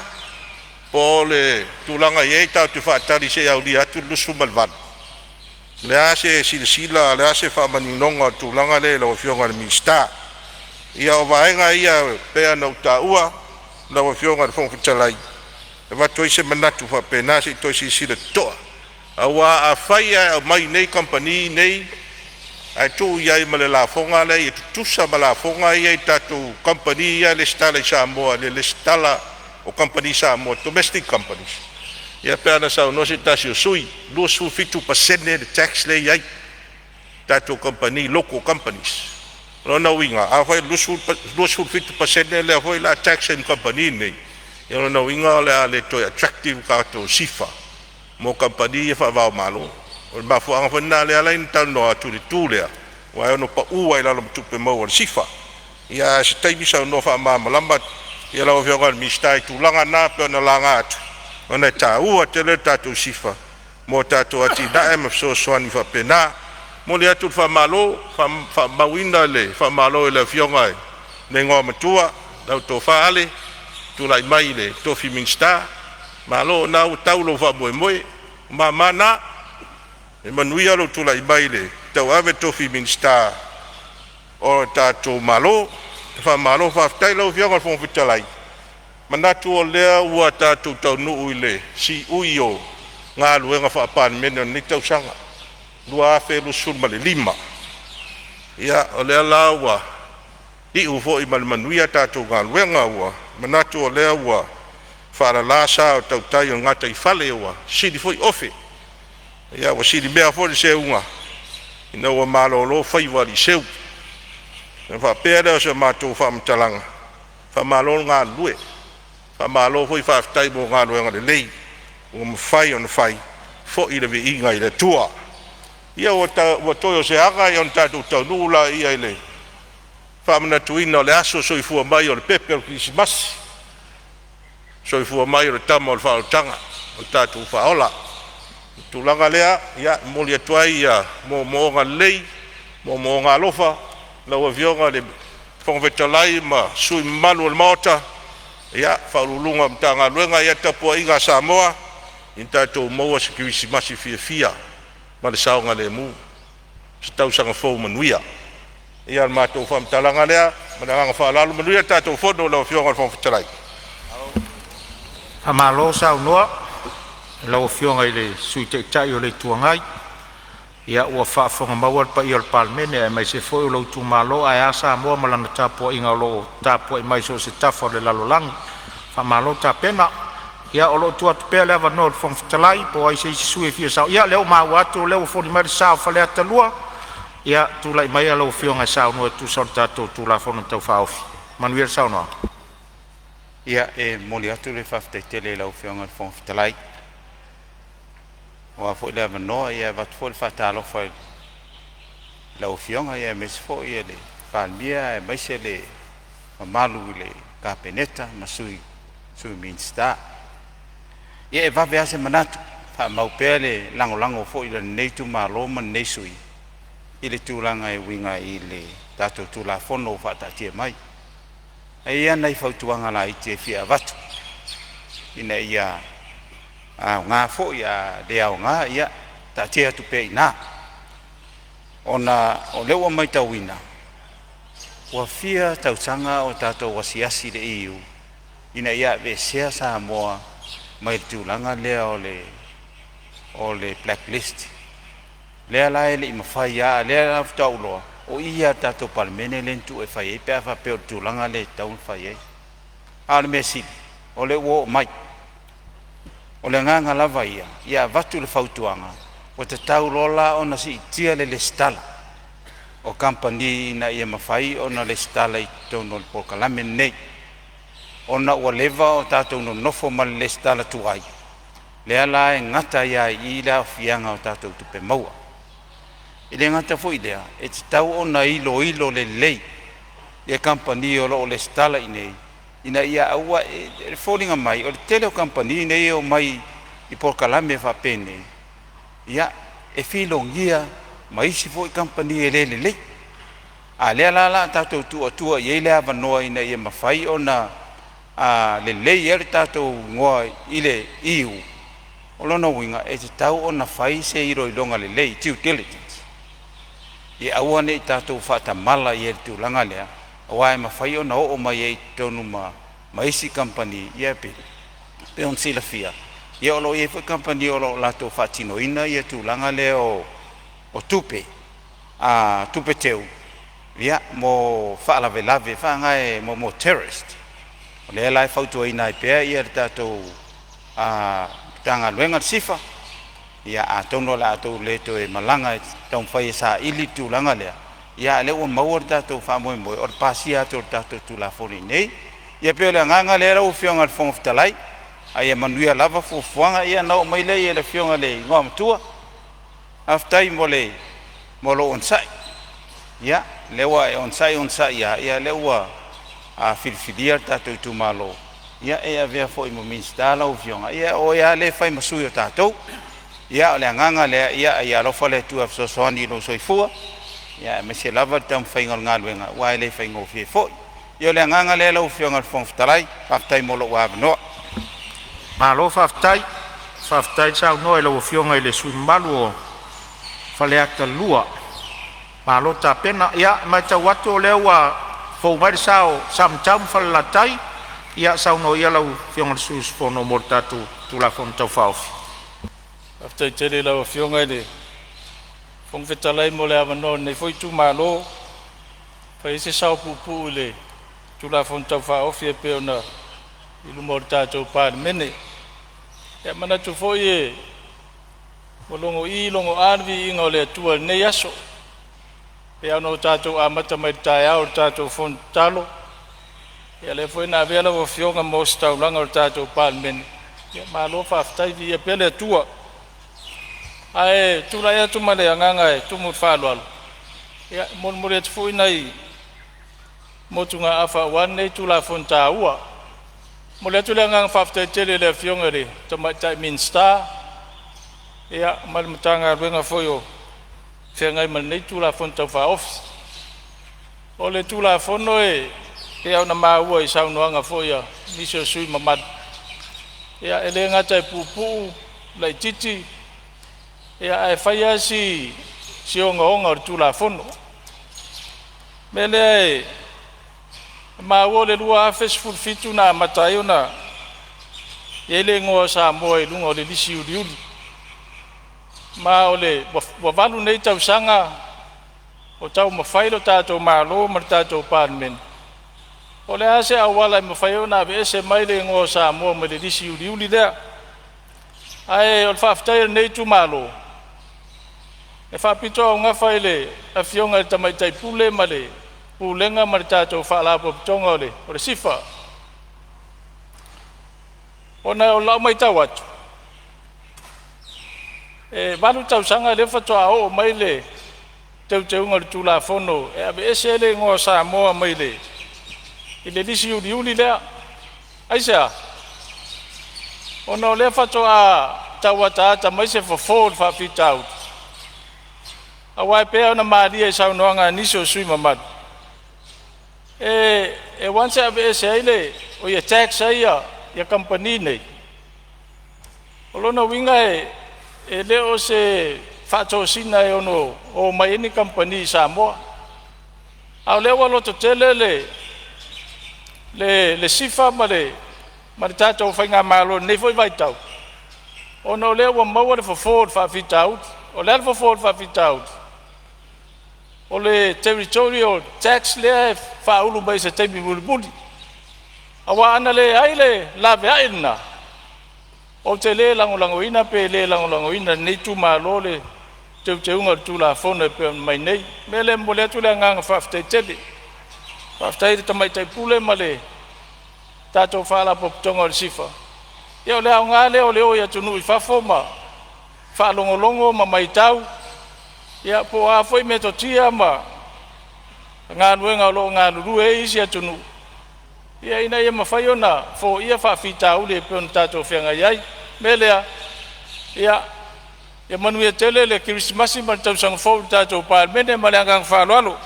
po o le tulaga e i ai tatou te faatali seia aulia atu le 28? O le a se silasila a o le a se faamaninoga o le tulaga lea i lau Afioga i le Minisita? Ia, o vaega ia e pei ona ou taua lau Afioga i le Fofoga Fetalai, e avatu ai se manatu faapena, se i toe silasila totoa, aua afai ae aumai nei kamupani nei ae tuu i ai ma le lafoga lea ia tutusa ma lafoga ia i tatou kamupani ia e resitala i Samoa i le resitala o kamupani Samoa, domestic companies. Ia pei ona saunoa se tasi o sui usufono, 27% le tax lea e i ai i tatou kamupani, local companies. O lona uiga afai o le 27% lea foi o le a tax ai ma kamupani nei, ia o lona uiga o le a le toe attractive tatou SIFA mo kamupani ia faava-o-Malo. O le mafuaaga foi lena lea e ala ai ona talanoa atu i le itu lea, aua e ono pau ai i lalo ma tupe maua a le SIFA. Ia, a o se taimi saunoa faamalamalama lau Afioga i le Minisita i tulaga na e pei ona laga atu, ona e taua tele le tatou SIFA mo tatou atinae ma fesoasoani faapena. E momoli atu le faamalo, faamauina le faamalo i le Afioga i le Igoamatua lau Tofa Ale, le tulai mai i le tofi Minisita. Malo, o lena ua tau lou faamoemoe, o mama na. Ia manuia lou tulai mai e tauave le tofi Minisita o le tatou Malo. Faamalo faafetai. Lau Afioga i le Fofoga Fetalai, manatu o lea ua tatou taunuu i le siui o galuega faa-Palemene o lenei tausaga 2025. Ia, o lea la ua iu foi ma le manuia tatou galuega ua Manatu o lea ua faalala sa o tautai o le gataifale ua sili foi ofe, ua silimea foi le seuga ina ua malolo faiva o aliiseu. Ona faapea lea o se matou faamatalaga, faamalo le galulue, faamalo foi faafetai mo galuega lelei ua mafai ona fai, foi le viiga i le Atua. Ia ua toe o se aga ona tatou taunuu laia i le faamanatuina o le aso soifua mai o le pepe o le Kerisimasi, soifua mai o le Tama o le Faaolataga, o le tatou Faaola. O le tulaga lea, e momoli atu ai moomooga lelei, moomooga alofa lau Afioga i le Fofoga Fetalai ma sui usufono mamalu o le Maota, Ofisa Sili o Pulega o Matagaluega. Ia, le tapuaiga a Samoa, ia tatou maua se Kerisimasi fiafia ma le saogalemu, se tausaga fou manuia. Ia, o le matou faamatalaga lea ma le agaga faaaloalo. Manuia le tatou fono lau Afioga i le Fofoga Fetalai. Faamalo saunoa i lau Afioga i le Sui Taitai o le Itu Agai. Ia ua faafofoga maua le paia o le Palemene aemaise foi o lou itumalo ae a Samoa ma lana tapuaiga o lo o tapuai mai i so o se tafa o le lalolagi. Faamalo tapena. Ia o lo o tuu atu pea le avanoa i le Fofoga Fetalai po o ai se isi sui usufono e fia saunoa. Ia, o lea ua maua atu o lea ua foliga mai le sa o Faleata 2. Ia, tulai maia lau Afioga e saunoa e tusa o le tatou Tulafono Tau Faaofi. Manuia le saunoaga. Ia, e momoli atu le faafetai tele i lau Afioga i le Fofoga Fetalai aua foi le avanoa. E avatu foi le faatalofa i lau Afioga aemaise foi le Palemia aemaise le mamalu i le Kapeneta ma Sui Minisita. Ia e vave lava se manatu e faamau pea le lagolago foi a lenei itumalo ma lenei sui usufono i le tulaga e uiga i le tatou Tulafono ua faataatia mai. Ae i ai lava nai fautuaga laiti e fia avatu ina ia aoga foi, a le aoga, ia taatia atu pea i ina. Ona o lea ua matauina ua fia tausaga o tatou asiasi i le EU ina ia aveesea Samoa mai le tulaga lea o le black list. Lea la e le i mafai lava, a o lea la faatoa ou iloa, o i lava i le tatou Palemene lea na tuu e fai ai pe a faapea o le tulaga lea e tatau ona fai ai. A o le mea sili o lea ua oo mai. O le agaga lava ia, ia avatu le fautuaga, ua tatau loa la ona siitia le resitala o kamupani ina ia mafai ona resitala i totonu o le polokalame lenei, ona ua leva o tatou nonofo ma le resitala tuai, lea la e gata ai lava i i le aafiaga o tatou tupe maua. E le gata foi i lea, e tatau ona iloilo lelei ia kamupani o lo o resitala i inei ina ia aua… E foliga mai o le tele o kamupani nei e omai i polokalame faapenei, ia e filogia ma isi foi kamupani e le lelei. A o lea la o le a tatou tuu atua i ai le avanoa ina ia mafai ona lelei ai le tatou igoa i le EU, o lona uiga e tatau ona fai se iloiloga lelei, due diligence, ia aua ne i tatou faatamala i ai i le tulaga lea, aua e mafai ona oo mai ai i totonu ma isi kamupani. Ia e pei ona silafia, ia o lo o i ai foi kamupani o lo o latou faatinoina le tulaga lea o tupe tupe teu mo faalavelave foi mo terrorist. O lea la e fautuaina ai pea le tatou Matagaluega o le SIFA, ia atonu o le a outou le toe malaga e taumafai e saili le tulaga lea, a o lea ua maua le tatou faamoemoe o le pasia atu o le tatou Tulafono i inei. Ia pei o le agaga lea lau Afioga i le Fofoga Fetalai, a ia manuia lava fuafuaga. Ia ona oo mai lea i le Afioga i le Igoamatua, faafetai mo lou onosai. Ia, o lea ua e onosai onosai lava, ia o lea ua filifilia le tatou itumalo e avea foi ma Minisita lau Afioga, ia o oe lava lea e fai ma sui o tatou. Ia, o le agaga lea, ia alofa le Atua e fesoasoani i lou soifua aemaise lava le taumafaiga o le galuega aua e le faigofie foi. Ia o le agaga lea lau Afioga i le Fofoga Fetalai, faafetai mo lou avanoa. Malo faafetai, faafetai saunoa i lau Afioga i le sui usufono mamalu o Faleata 2. Malo tapena. Ia, e matau atu o lea ua fou mai le sa o Samatau ma Falelatai. Ia saunoa ia lau Afioga i le sui usufono mo le tatou Tulafono Tau Faaofi. Faafetai tele i lau Afioga i le Fofoga Fetalai mo le avanoa o lenei foi itumalo e fai ai se sao puupuu i le Tulafono Tau Faaofi e pei ona i luma o le tatou Palemene. Ia manatu foi e ua logo'i logo'a le viiga o le Atua i lenei aso, pei ona tatou amata mai i le taeao i le tatou fono tatalo, ia lea foi na avea lau Afioga ma ositaulaga o le tatou Palemene. Ia malo faafetai, viia pea le Atua. Ae tulai atu ma le agaga e tumu i le faaaloalo, ia, e molimoli atu foi nai motugaafa aua lenei Tulafono taua. E momoli atu le agaga faafetai tele i le Afioga i le Tamaitai Minisita, ia ma le Matagaluega foi o feagai ma lenei Tulafono Tau Faaofi. O le Tulafono e pei ona maua i saunoaga foi a nisi o sui usufono mamalu, ia e le gata e puupuu laitiiti, ia ae fai lava si ogaoga o le Tulafono. O le mea lea e maua o le 2017 na amata ai ona i ai le igoa o Samoa i luga o le lisi uliuli, ma ua 8 nei tausaga o taumafai lo tatou Malo ma le tatou Palemene, po o le a se auala e mafai ai ona aveese mai le igoa o Samoa mai le lisi uliuli lea. Ae o le faafetai a lenei itumalo, e faapitoaugafa i le Afioga i le Tamaitai Pule ma le Pulega ma le tatou Faalapotopotoga o le SIFA, ona o lau matau atu, e 8 tausaga lea faatoa oo mai le teuteuga o le Tulafono e aveese ai le igoa o Samoa mai le lisi uliuli lea. Aisea? Ona o lea faatoa tau ataata mai se fofo o le faafitauli, aua e pei lava ona malie i saunoaga a nisi o sui usufono mamalu, e once e aveese ai le, oi e tax ai ia kamupani nei, o lona uiga e le o se faatosina e ono omai ai ni kamupani i Samoa. A o lea ua lototele le SIFA ma le tatou faigamalo i lenei foi vaitau, ona o lea ua maua le fofo o le faafitauli. O le a le fofo o le faafitauli? O le territorial tax lea e faaulu mai i se taimi mulimuli. Aua ana leai le laveai lena, ou te le lagolagoina pe le lagolagoina e lenei itumalo le teuteuga o le Tulafono e pei ona aumai nei. O le mea lea e momoli atu le agaga faafetai tele, faafetai i le Tamaitai Pule ma le tatou Faalapotopotoga o le SIFA. Ia o le aoga lea o le o i atunuu i fafo ma faalogologo ma maitau, ia po o a foi metotia ma galuega o lo o galulue ai isi atunuu, ina ia mafai ona foia faafitauli e pei ona tatou feagai ai. O le mea lea, ia manuia tele le Kerisimasi ma le Tausaga Fou i le tatou Palemene. Ma le agaga faaaloalo.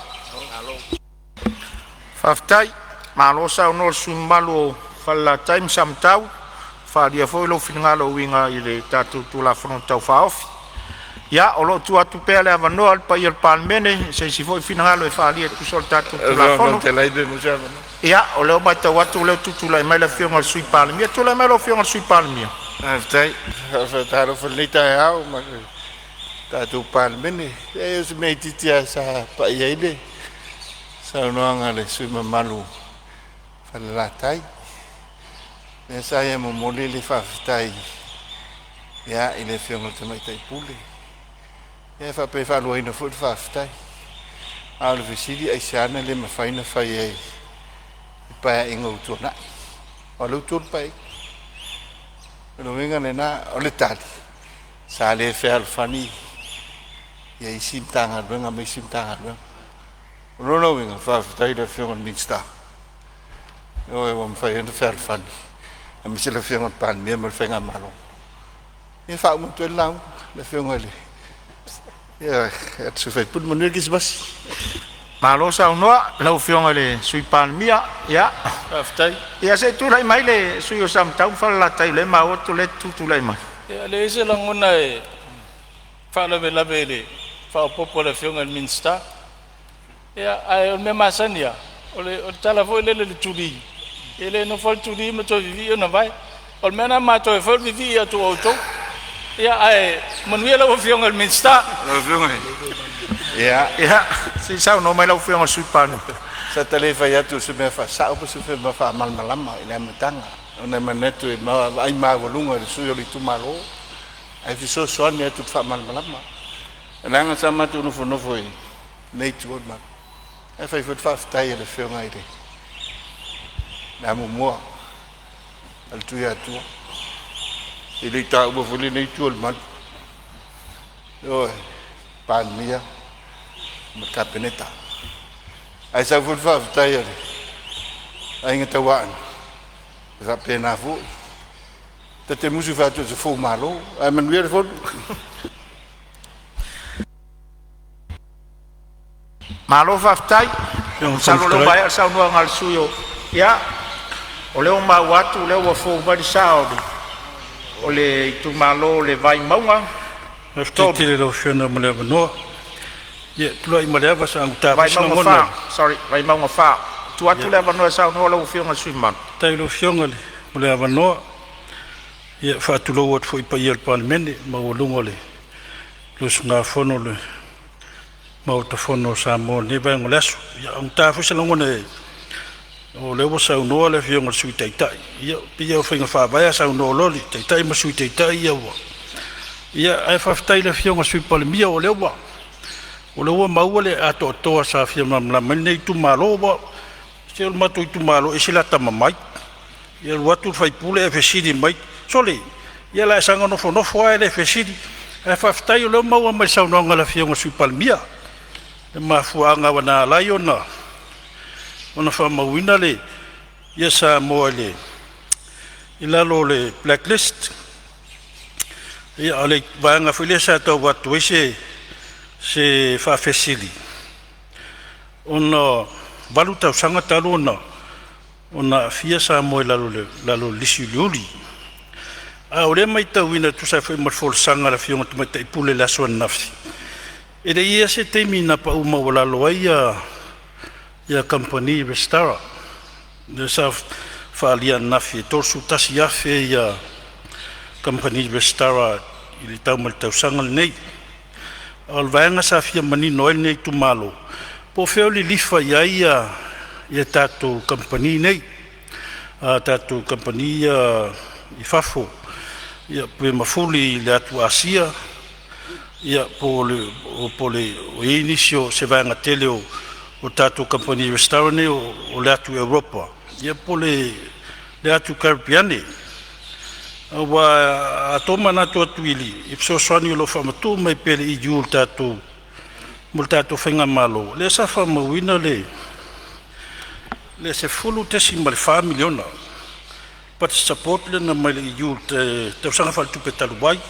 Faafetai, malo saunoa i le sui usufono mamalu o Falelatai ma Samatau, ua faaalia foi lou finagalo e uiga i le tatou Tulafono Tau Faaofi. Ia, o lo o tuu atu pea le avanoa i le paia o le Palemene i se isi foi finagalo e faaalia e tusa o le tatou Tulafono. Ia, o lea ua matau atu o lea ua tutulai mai le Afioga i le Sui Palemia. Tulai mai lau Afioga i le Sui Palemia. Faafetai. Faatalofa i lenei taeao ma le tatou Palemene. E leai o si mea itiiti lava sa pai ai le saunoaga a le sui usufono mamalu o Falelatai. Lea sa ia momoli le faafetai, ia, i le Afioga i le Tamaitai Pule, ia faapea e faaluaina foi le faafetai. A o le fesili, aisea na le mafai ona fai ai i Paeaiga ua tuanai? Aua o lea ua tolu Paeaiga. O le uiga lena. O le tali, sa le fealofani isi Matagaluega ma isi Matagaluega. O lona uiga, faafetai i le Afioga i le Minisita, ioe, ua mafai ai ona fealofani aemaise le Afioga i le Palemia ma le faigamalo. Ia e faauma atu ai le lauga a le Afioga i le sui usufono. Manuia le Kerisimasi. Malo saunoa i lau Afioga i le Sui Palemia. Ia, Faafetai. ia se i tulai mai le sui usufono o Samatau ma Falelatai, o lea e maua atu o lea e tutulai mai. Ia, e leai se lagona e faalavelave i le faaopoopo a le Afioga i le Minisita. Ia, ae o le mea masani lava, o le tala foi lele i le tuli, e le nofo lava le tuli ma toe vivii ona vae. O le mea lena matou e fai o le vivii atu o outou. Ia, ae manuia lau Afioga i le Minisita. Ia, Ia, se i saunoa mai lau Afioga i le Sui Palemia. sa ta le fai atu o se mea faasao po o se mea faamalamalama i le amataga. Ona e manatu e vaai maualuga i le sui usufono o le itumalo ae fesoasoani atu i le faamalamalama. Leaga sa matou nofonofo i lenei itu o le malu, ae fai foi le faafetai a le Afioga i le amomua a le Tuiatua, e le i taua foi lenei itu o le malu. Ioe, Palemia ma le Kapeneta. Ae sau foi le faafetai a le Aiga Tauaana, e faapena foi. Ta te musu e fai atu o se fou malo. Ae manuia le fono. Malo faafetai. Masalo o lea ua maea le saunoaga a le sui usufono o… Ia, o lea ua maua atu o lea ua fou mai le sa o le itumalo o le Vaimauga Faafetai 3. tele i lau Afioga mo le avanoa. Ia, e tulai ma le ava se i auta foi se Vaimauga lagona 4, sorry Vaimauga 4. Tuu atu le avanoa e saunoa lau Afioga i le sui usufono mamalu. Faafetai i lau Afioga mo le avanoa. Ia, e faatulou atu foi i le paia o le Palemene, le maualuga o le usugafono a le Maota Fono o Samoa i lenei vaega o le aso. Ia, e augata foi se lagona o lea ua saunoa le Afioga i le Sui Taitai. Ia, pei lava o faiga faavae a saunoa loa le Taitai ma le Sui Taitai ia ua… Ia, ae faafetai i le Afioga i le Sui Palemia o lea ua maua le atoatoa sa fia malamalama ai lenei itumalo. Aua se o le matou itumalo e ese le atamamai. E alu atu le sui usufono ae fesili mai, “Sole, ia o le a e saga nofonofo lava e le fesili.” Ae faafetai o lea ua maua mai i le saunoaga a le Afioga i le Sui Palemia le mafuaaga na ala ai ona faamauina Samoa i lalo o le Black List. Ia, o le vaega foi lea sa tau avatu ai se faafesili, ona e 8 tausaga talu ona aafia Samoa i lalo o le lisi uliuli. A o lea e matauina e tusa ai foi ma le folasaga a le Afioga i le Tamaitai Pule i le aso ananafi, e le i i ai lava se taimi na pau maualalo ai kamupani resitala. Lea sa faaalia ananafi e 31,000 kamupani resitala i le tau mai le tausaga lenei. A o le vaega sa fia manino ai lenei itumalo, po o fea o lilifa i ai tatou kamupani nei, a tatou kamupani ia i fafo, pe mafuli i le atu Asia po o i ai nisi o se vaega tele o tatou kamupani resitala nei o le atu Europa po o le atu Karepeane. Aua a tomanatu atu i fesoasoani o lo o faamatuu mai pea e le EU i le tatou mo le tatou faigamalo, lea sa faamauina le $10.4 miliona budget support lea na aumai e le EU i le tausaga faaletupe talu ai.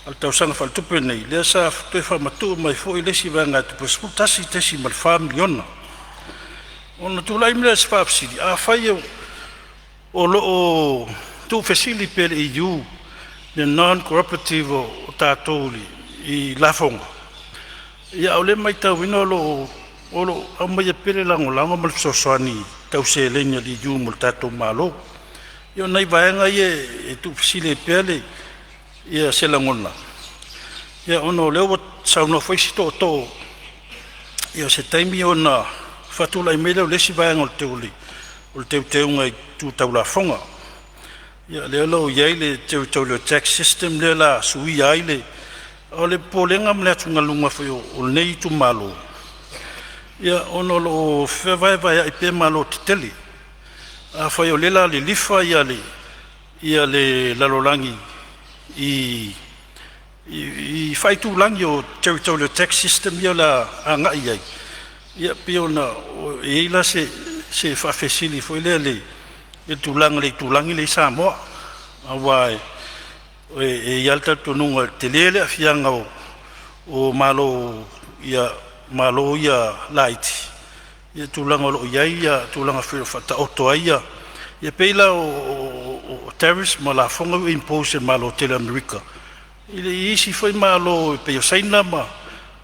A o le tausaga faaletupe lenei, lea sa toe faamatuu mai foi le isi vaegatupe e $11.4 miliona. Ona tulai mai lea o se faafesili, afai o lo o tuufesili pea e le EU le non cooperative o tatou i lafoga, a o lea e matauina o lo o aumaia pea le lagolago ma le fesoasoani tau seleni a le EU mo le tatou Malo. Ia o nai vaega ia e tuufesili ai pea se lagona, ona o lea ua saunoa foi isi tootoo, o se taimi ona faatulai mai lea o le isi vaega o le teuteuga i le tau lafoga. Ia lea o lo o i ai le territorial tax system lea o le a suia ai le… O le popolega ma le atugaluga foi o lenei itumalo, ona o lo o fevaevaea'i pea malo tetele. Afai o lea o le a lilifa le lalolagi i faaitulagi o territorial tax system ia o le a agai i ai, ia pei ona i ai la se faafesili foi lea i le tulaga i le itulagi lea e i ai Samoa, aua e i ai lava le talitonuga e tele le aafiaga o Malo ia laiti i le tulaga o lo o i ai tulaga foi o lo o faataoto ai ia pei la o tariffs ma lafoga ua impose e le Malo tele o Amerika i isi foi malo e pei o Saina ma…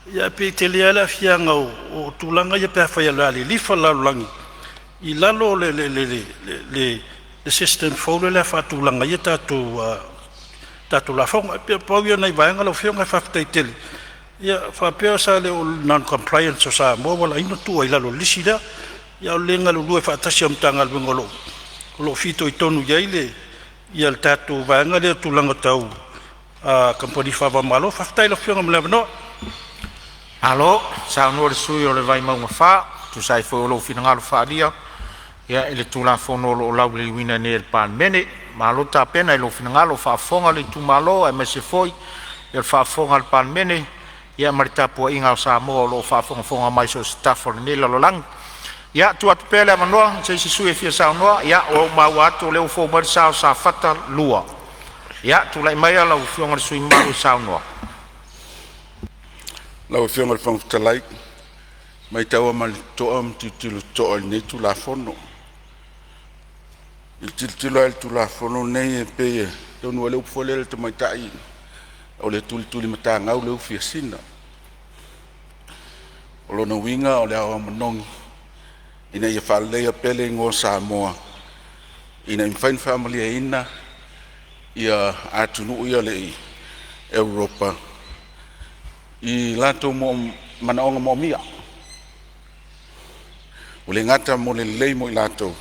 Ae pei e tele lava le aafiaga o tulaga ia pe afai o le a lilifa le lalolagi i lalo o le system fou lea o le a faatulaga ai tatou lafoga. E pei na pau ia o nai vaega lau Afioga ae faafetai tele. Ia faapea sa le o le non compliance o Samoa ua ala ai ona tuu i lalo o le lisi lea, a o le le galulue faatasi o Matagaluega o lo o lo o fitoitonu i ai le ia le tatou vaega lea o tulaga tau kamupani faava-o-Malo. Faafetai i lau Afioga mo le avanoa. Malo saunoa i le sui usufono o le Vaimauga 4 e tusa ai foi o lou finagalo faaalia i le Tulafono o lo o lauliliuina nei e le Palemene. Malo tapena i lou finagalo, ua faafofoga le itumalo aemaise foi le faafofoga a le Palemene ma le tapuaiga a Samoa o lo o faafogafoga mai i so o se tafa o lenei lalolagi. Ia, tuu atu pea le avanoa i se isi sui usufono e fia saunoa. Ia, ua ou maua atu o lea ua fou mai le sa o Safata 2. Ia, tulai maia lau Afioga i le sui usufono mamalu e saunoa. Lau Afioga i le Fofoga Fetalai, e matau lava ma le totoa ma tilotilo totoa i lenei Tulafono. I le tilotilo lava i le Tulafono lenei e pei e taunuu ai le upu foi lea i le tamaitai o le tulitulimatagau le ufi a Sina. O lona uiga o le ao a manogi ina ia faaleleia pea le igoa o Samoa ina ia mafai ona faamalieina ia atunuu ia o le Europa i latou manaoga moomia. Ua le gata mo le lelei mo i latou,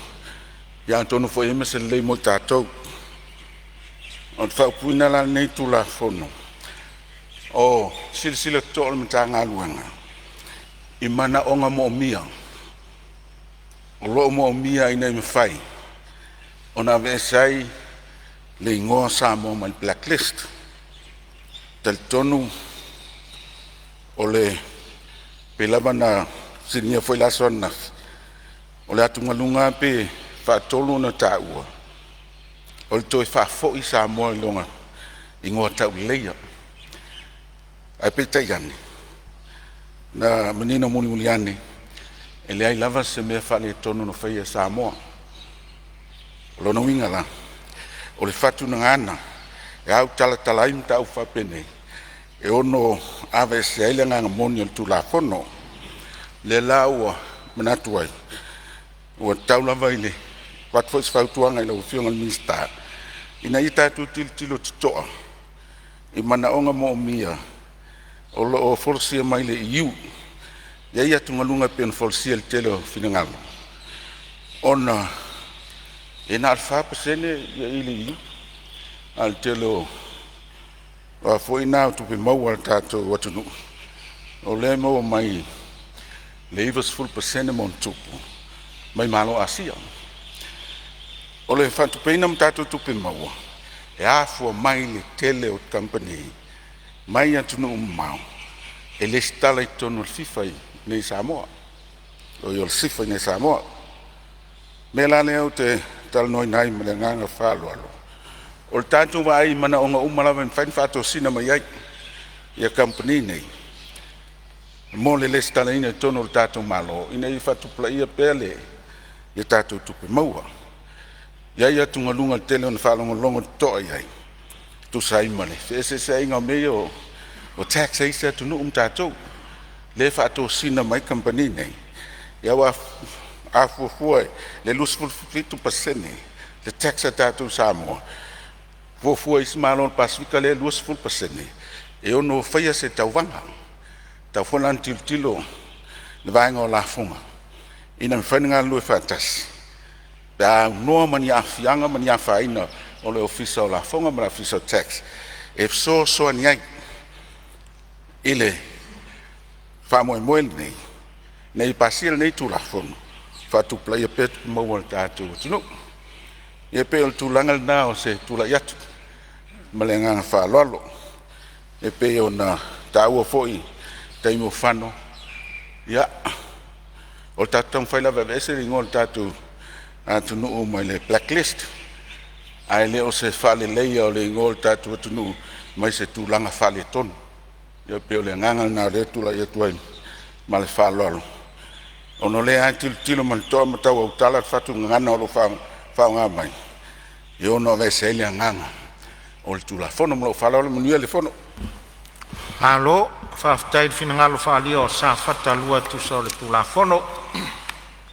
ia atonu foi e i ai ma se lelei mo i tatou. O le faaupuina la o lenei Tulafono, o silasila totoa le Matagaluega i manaoga moomia o lo o moomia ina ia mafai ona aveese ai le igoa o Samoa mai le Black List. E talitonu o le pei lava ona fesiligia foi i le aso ananafi, o le atugaluga lava pe faatolu ona taua, o le toe faafoi Samoa i lona igoa tauleleia. Ae peitai ane, na manino mulimuli ane, e leai lava se mea faaletonu na faia e Samoa. O lona uiga la, o le faatunagana e autalatala ai mataupu faapenei e ono aveesea ai le agaga moni o le Tulafono. O lea la ua manatu ai, ua tatau lava i le avatu foi o se fautuaga i lau Afioga i le Minisita ina ia tatou tilotilo totoa i manaoga moomia o lo o folasia mai le EU. E i ai atugaluga e pei ona folasia i le tele o finagalo ona e na o le 4% i le EU, a o le tele o a foi na o tupe maua a le tatou atunuu o lea e maua mai le 90% ma ona tupu mai Malo o Asia. O le faatupeina ma tatou tupe maua e afua mai le tele o kamupani mai atunuu mamao e resitala i totonu o le FIFA i Samoa o le SIFA iinei i Samoa. O le mea la lea ou te talanoaina ai ma le agaga faaaloalo, o le tatou vaai i manaoga uma lava e mafai ona faatosina mai ai kamupani nei mo le resitalaina i totonu o le tatou Malo ina ia faatupulaia pea le tatou tupe maua. E i ai atugaluga tele ona faalogologo totoa i ai e tusa ai ma le feeseeseaiga o mea ia o tax a isi atunuu ma tatou, lea e faatosina mai kamupani nei, aua a fuafua i le 27% le tax a tatou i Samoa, fuafua e isi malo o le Pasefika lea e 20%, e ono faia se tauvaga. E tatau foi la ona tilotilo le vaega o lafoga ina ia mafai ona galulue faatasi pe a aunoa ma ni aafiaga ma ni afaina o le Ofisa o Lafoga ma le Ofisa o Tax e fesoasoani ai i le faamoemoe lenei ina ia pasia lenei Tulafono e faatupulaia pea tupe maua a le tatou atunuu. Ia pei o le tulaga lena o se tulai atu ma le agaga faaaloalo. E pei ona taua foi i le taimi ua fano, ia o le tatou taumafai lava e aveese le igoa o le tatou atunuu mai le Black List, ae le o se faaleleia o le igoa o le tatou atunuu mai se tulaga faaletonu. E pei o le agaga lena o lea e tulai atu ai ma le faaaloalo, ona o lea lava e tilotilo ma le totoa ma tau autala le faatuganaga o lo o faaaoga mai e ono aveese ai le agaga o le Tulafono. Ma lou faaaloalo manuia le fono. Malo faafetai i le finagalo faaalia o Safata 2 e tusa o le Tulafono.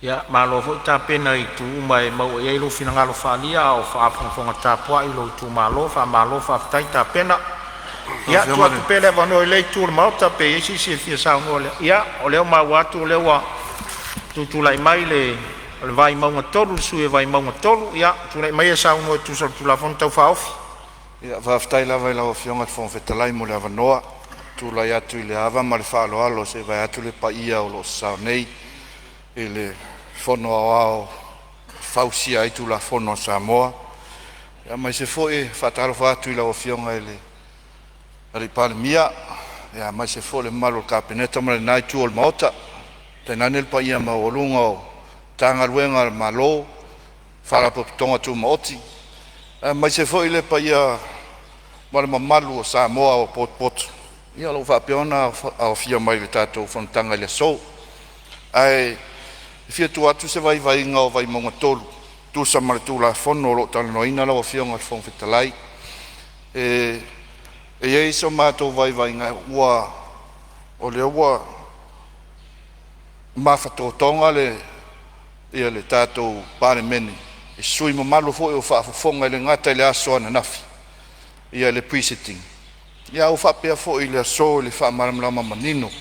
Ia malo foi tapena i itu uma e maua i ai lou finagalo faaalia a o faafogafoga tapuai lou itumalo. Faamalo faafetai tapena. Lau Ia, tuu Afioga i atu le pea le avanoa i lea itu o le Maota pe i ai se isi e fia saunoa. Ia, o lea ua maua atu o lea ua tutulai mai le o le Vaimauga 3, le sui usufono o Vaimauga 3. Ia tulai maia e saunoa e tusa o le Tulafono Tau Faaofi. Ia, faafetai lava i lau Afioga i le Fofoga Fetalai mo le avanoa. E tulai atu i le ava ma le faaaloalo se i vae atu le paia o lo o sasao nei i le Fono Aoao e fausia ai Tulafono a Samoa. Aemaise foi e faatalofa atu i lau Afioga i le Palemia, aemaise foi le mamalu o le Kapeneta ma lena itu o le Maota, tainane le paia maualuga o Matagaluega a le Malo, Faalapotopotoga Tumaoti, aemaise foi le paia ma le mamalu o Samoa ua potopoto o lo o faapea ona aofia mai i le tatou fonotaga i le aso. Ae fia tuu atu se vaivaiga o Vaimauga 3 e tusa ma le Tulafono o lo o talanoaina lau Afioga i le Fofoga Fetalai. E i ai so matou vaivaiga o lea ua mafatotoga le tatou Palemene i sui usufono mamalu foi o faafofoga, e le gata i le aso ananafi i le Pre-sitting, ae ua faapea foi i le aso i le faamalamalama manino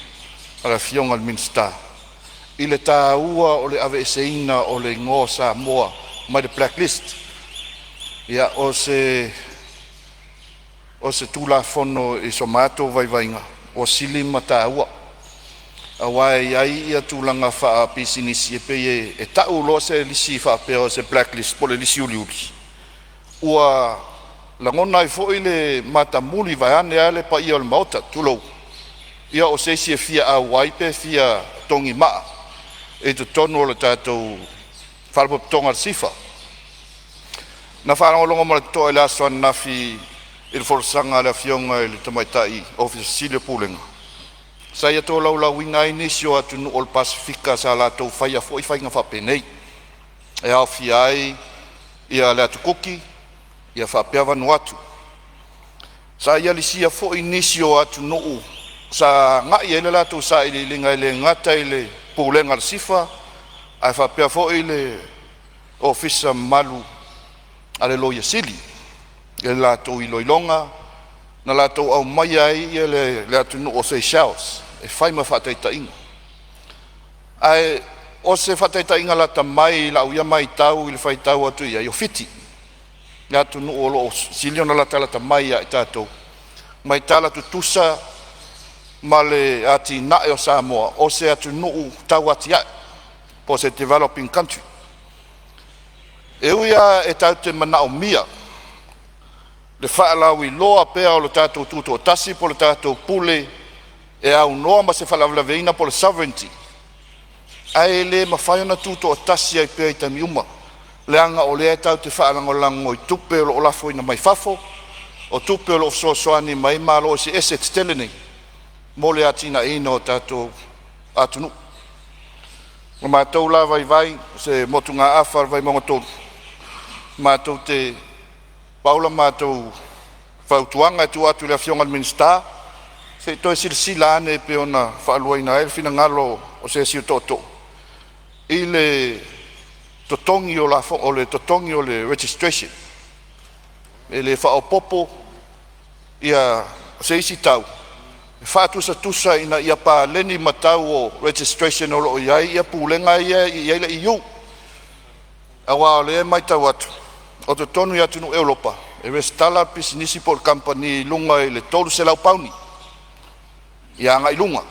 a le Afioga i le Minisita i le taua o le aveeseina o le igoa o Samoa mai le Black List. Ia, o se Tulafono i so matou vaivaiga ua sili ma taua, aua e i ai ia tulaga faapisinisi e pei e tau loa se lisi faapea o se black list po o le lisi uliuli, ua lagona ai foi le matamuli vaeane lava le paia o le Maota, tulou, ia o se isi e fia auai pe fia togimaa i totonu o le tatou Faalapotopotoga o le SIFA. Na faalogologo ma le totoa i le aso ananafi i le folasaga a le Afioga i le Tamaitai Ofisa Sili o Pulega, sa ia tolaulauina ai nisi o atunuu o le Pasefika sa latou faia foi faiga faapenei, e aofia ai le Atu Kuki faapea Vanuatu. Sa ia lisia foi nisi o atunuu sa agai i ai le latou sailiiliga, e le gata i le Pulega a le SIFA ae faapea foi le Ofisa mamalu a le Loia Sili i le latou iloiloga na latou aumaia ai le atunuu o Seychelles e fai ma faataitaiga. Ae o se faataitaiga lata mai i lau ia maitau i le faitau atu i ai, o Fiti, le atunuu o lo o sili ona latalata mai ia i tatou ma e tala tutusa ma le atinae o Samoa, o se atunuu tau atiae po o se developing country. E ui lava e tatou te manaomia le faalauiloa pea o le tatou tutoatasi po o le tatou pule e aunoa ma se faalavelave po o le sovereignty, ae le mafai ona tutoatasi ai pea i taimi uma, leaga o lea tatou te faalagolago i tupe o lo o lafoina mai fafo, o tupe o lo o fesoasoani mai ai Malo eseese tetele nei mo le atinaeina o tatou atunuu. O le matou la vaivai, o se motugaafa a le Vaimauga 3, matou te pau la matou fautuaga e tuu atu i le Afioga i le Minisita, se i toe silasila ane pei ona faaluaina ai le finagalo o se isi o tootoo i le totogi o lafoga, o le totogi o le registration. E le faaopoopo ia se isi tau e faatusatusa ina ia paleni ma tau o registration o lo o i ai pulega ia e i ai le EU. Aua o lea e matau atu o totonu i atunuu Europa e resitala le pisinisi po o le kamupani i luga i le £300 ia agai i luga,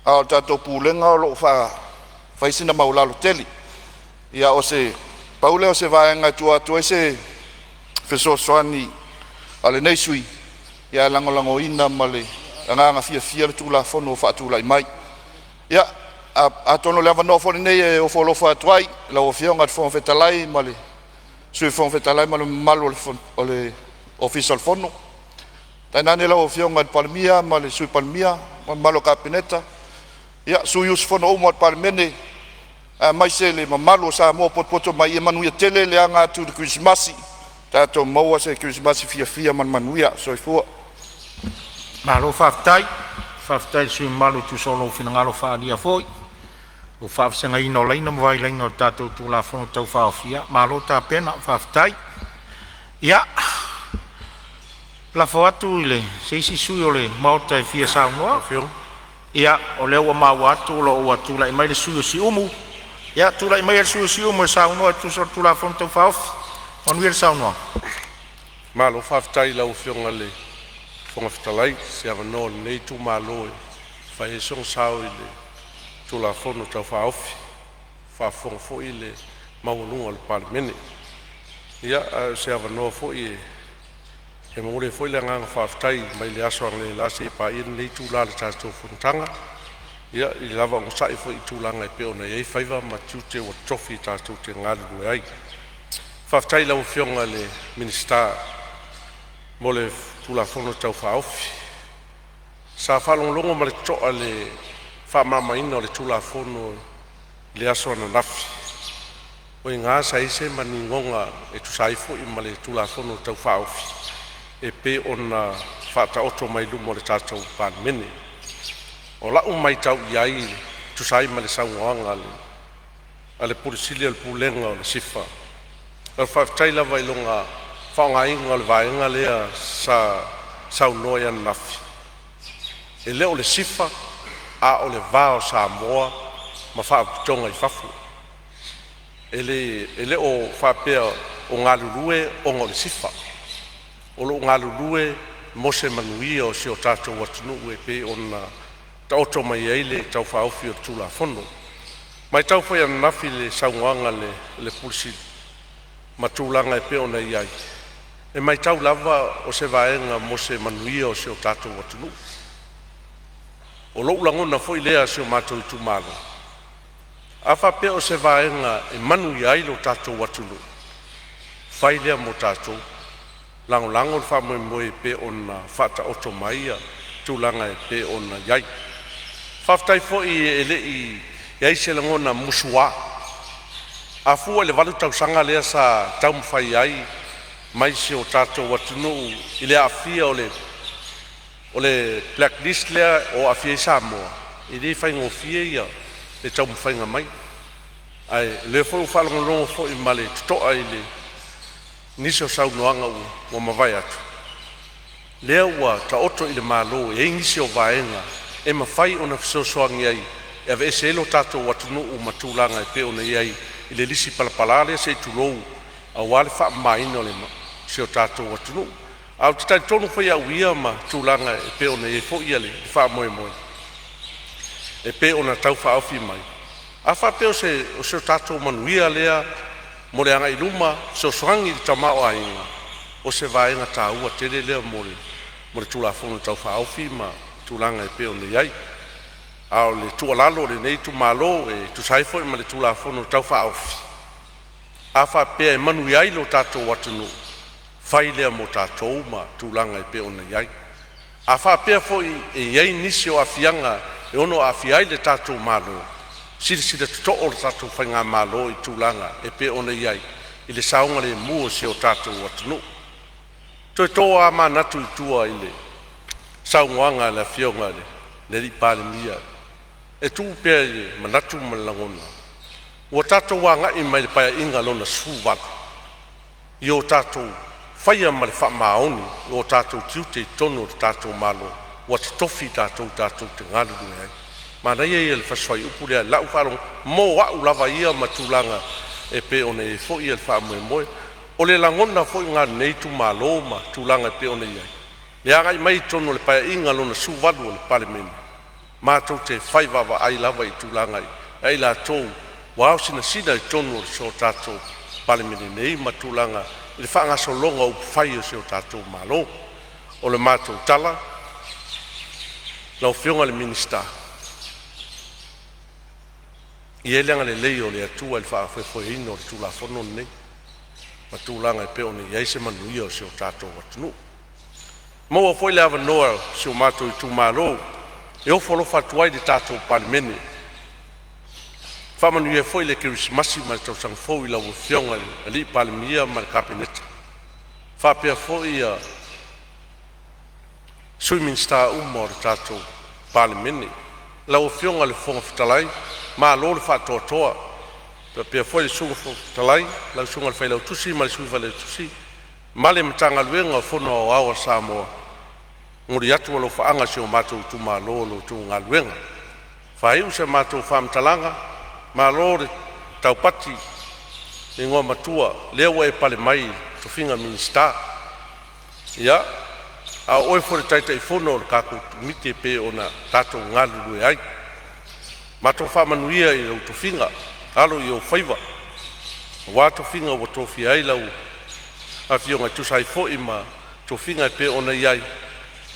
a o le tatou pulega o lo o fai sina maualalo tele. Ia o se pau lea o se vaega e tuu atu ai se fesoasoani a lenei sui usufono, ae lagolagoina ma le agaga fiafia le Tulafono ua faatulai mai. Ia, atonu o le avanoa foi lenei e ofo alofa atu ai i lau Afioga i le Fofoga Fetalai ma le Sui Fofoga Fetalai ma le mamalu o le Ofisa o le Fono, tainane lau Afioga i le Palemia ma le Sui Palemia ma le mamalu o le Kapeneta, ia sui usufono uma o le Palemene aemaise le mamalu o Samoa o potopoto mai. Ia manuia tele le aga atu i le Kerisimasi, tatou maua se Kerisimasi fiafia ma le manuia. Soifua. Malo faafetai, faafetai i le sui usufono mamalu e tusa o lou finagalo faaalia foi i le faavasegaina o laina ma vailaina o le tatou Tulafono Tau Faaofi. Ia malo tapena, faafetai. Ia, lafo atu i se isi sui usufono o le Maota e fia saunoa. Ia, o lea ua maua atu o lo o ua tulai mai le sui usufono mo Siumu, Ia tulai maia le sui usufono mo Siumu e saunoa e tusa o le Tulafono Tau Faaofi. Manuia le saunoaga. Malo faafetai i lau Afioga i le Fofoga Fetalai mo se avanoa o lenei itumalo e fai ai sona sao i le Tulafono Tau Faaofi, ua faafofoga foi le maualuga o le Palemene. Ia, a o se avanoa foi e momoli ai foi le agaga faafetai mai le aso analeila seia paia lenei itula o le tatou fonotaga i le lava onosai foi i tulaga e pei ona i ai faiva ma tiute ua totofi tatou te galulue ai. Faafetai i lau Afioga i le Minisita mo le Tulafono Tau Faaofi. Sa faalogologo ma le totoa i le faamalamalamaina o le Tulafono i le aso ananafi, o i ina sa i ai se maninoga e tusa ai foi ma le Tulafono Tau Faaofi e pei ona faataoto mai luma o le tatou Palemene. O lau matau i ai e tusa ai ma le saunoaga a le Ofisa Sili o le Pulega o le SIFA, o le faafetai lava i lona faaaogaina o le vaega lea sa saunoa ai ananafi, e le o le SIFA a o le va o Samoa ma faalapotopotoga i fafo. E le o faapea o galulue ona o le SIFA, o lo o galulue mo se manuia o si o tatou atunuu e pei ona taoto mai ai le Tau Faaofi o le Tulafono. E matau foi ananafi i le saunoaga a le Ofisa Sili ma tulaga e pei ona i ai, e matau lava o se vaega mo se manuia o si o tatou atunuu. O lou lagona foi lea i si o matou itumalo, a faapea o se vaega e manuia ai lo tatou atunuu, fai lea mo tatou, lagolago le faamoemoe e pei ona faataoto mai tulaga e pei ona i ai. Faafetai foi e le i i ai se lagona musua. A fua i le 8 tausaga lea sa taumafai ai mai si o tatou atunuu i le aafia o le black list lea ua aafia ai Samoa, e le faigofie le taumafaiga mai. Ae o lea foi ua faalogologo foi ma le totoa i nisi o saunoaga ua mavae atu, lea ua taoto i le Malo e i ai nisi o vaega e mafai ona fesoasoani ai e aveese ai lo tatou atunuu ma tulaga e pei ona i ai i le lisi palapala lea se i tulou aua le faamamaina o si o tatou atunuu. Ae ou te talitonu foi au ia ma tulaga e pei ona i ai foi le faamoemoe e pei ona tau faaofi mai. A faapea o se tatou manuia lea mo le agai i luma, e fesoasoani i le tamaoaiga, o se vaega taua tele lea mo le Tulafono Tau Faaofi ma tulaga e pei ona i ai. A o le tuualalo a lenei itumalo e tusa ai foi ma le Tulafono Tau Faaofi, a faapea e manuia ai lo tatou atunuu, fai lea mo tatou ma tulaga e pei ona i ai. A faapea foi e i ai nisi o aafiaga e ono aafia ai le tatou Malo, silasila totoa le tatou faigamalo i tulaga e pei ona i ai i le saogalemu o si o tatou atunuu. Toe to lava manatu i tua i le saunoaga a le Afioga i le Palemia e tuu pea i le manatu ma le lagona, ua tatou agai mai i le Paeaiga Lona XVIII i o tatou faia ma le faamaoni o tatou tiute i totonu o le tatou Malo ua totofi i tatou tatou te galulue ai. Manaia ia o le fasi fuaiupu lea i lau faalogo mo au lava ia ma tulaga e pei ona i ai foi le faamoemoe. O le lagona foi lena o lenei itumalo ma tulaga e pei ona i ai le agai mai i totonu o le Paeaiga Lona XVIII o le Palemene, matou te fai vaavaai lava i tulaga ia i latou ua ao sinasina i totonu o le tatou Palemene nei ma tulaga i le faagasologa o upufai o si o tatou Malo. O le matou tala, lau Afioga i le Minisita, ia i ai le agalelei o le Atua i le faafoefoeina o le Tulafono lenei ma tulaga e pei ona i ai se manuia o si o tatou atunuu. Maua foi le avanoa o si o matou itumalo e ofo alofa atu ai i le tatou Palemene, faamanuia foi le Kerisimasi ma le Tausaga Fou i lau Afioga i le Palemia ma le Kapeneta, faapea foi Sui Minisita uma o le tatou Palemene. Lau Afioga i le Fofoga Fetalai, malo le faatoatoa, faapea foi le Sui Fofoga Fetalai, lau susuga i le Failautusi ma le Sui Failautusi ma le Matagaluega o le Fono Aoao a Samoa. E momoli atu alofaaga i si o matou itumalo i la outou galuega. Faaiu se matou faamatalaga, malo le Taupati le igoa matua lea ua e pale mai i le tofiga Minisita. Ia, a o oe foi o le Taitaifono o le tatou Komiti e pei ona tatou galulue ai. Matou faamanuia i lou tofiga, alo i ou faiva aua tofiga ua tofia ai lau Afioga e tusa ai foi ma tofiga e pei ona i ai.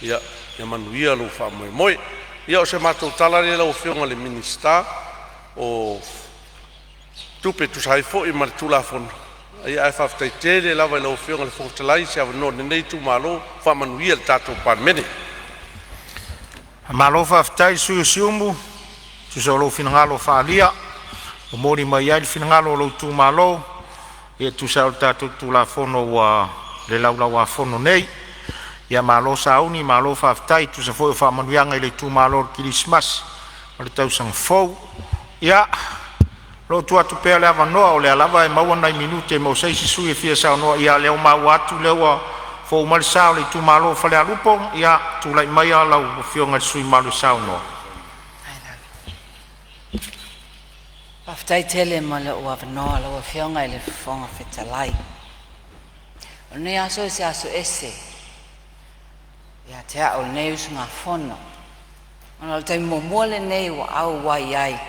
Ia manuia lou faamoemoe. Ia o se matou tala lea lau Afioga i le Minisita o Tupe e tusa ai foi ma le Tulafono, ae faafetai tele lava i lau Afioga i le Fofoga Fetalai i se avanoa o lenei itumalo. Faamanuia i le tatou Palemene. Malo faafetai i le sui usufono o Siumu e tusa o lou finagalo faaalia ua moliga mai ai le finagalo o lou itumalo e tusa ai o le tatou Tulafono ua i le Laulau-a-Fono nei. Ia malo sauni, malo faafetai e tusa foi o faamanuiaga i le itumalo i le Kerisimasi ma le Tausaga Fou. Ia, o lo o tuu atu pea le avanoa o lea lava e maua nai minute mo se isi sui usufono e fia saunoa. Ia, o lea ua maua atu o lea ua fou mai le sa o le itumalo o Falealupo. Ia, tulai maia lau Afioga i le sui usufono mamalu e saunoa. Faafetai tele mo lou avanoa lau Afioga i le Fofoga Fetalai. O lenei aso o se aso ese ia te au o lenei usugafono, ona o le taimi muamua lenei ua auai ai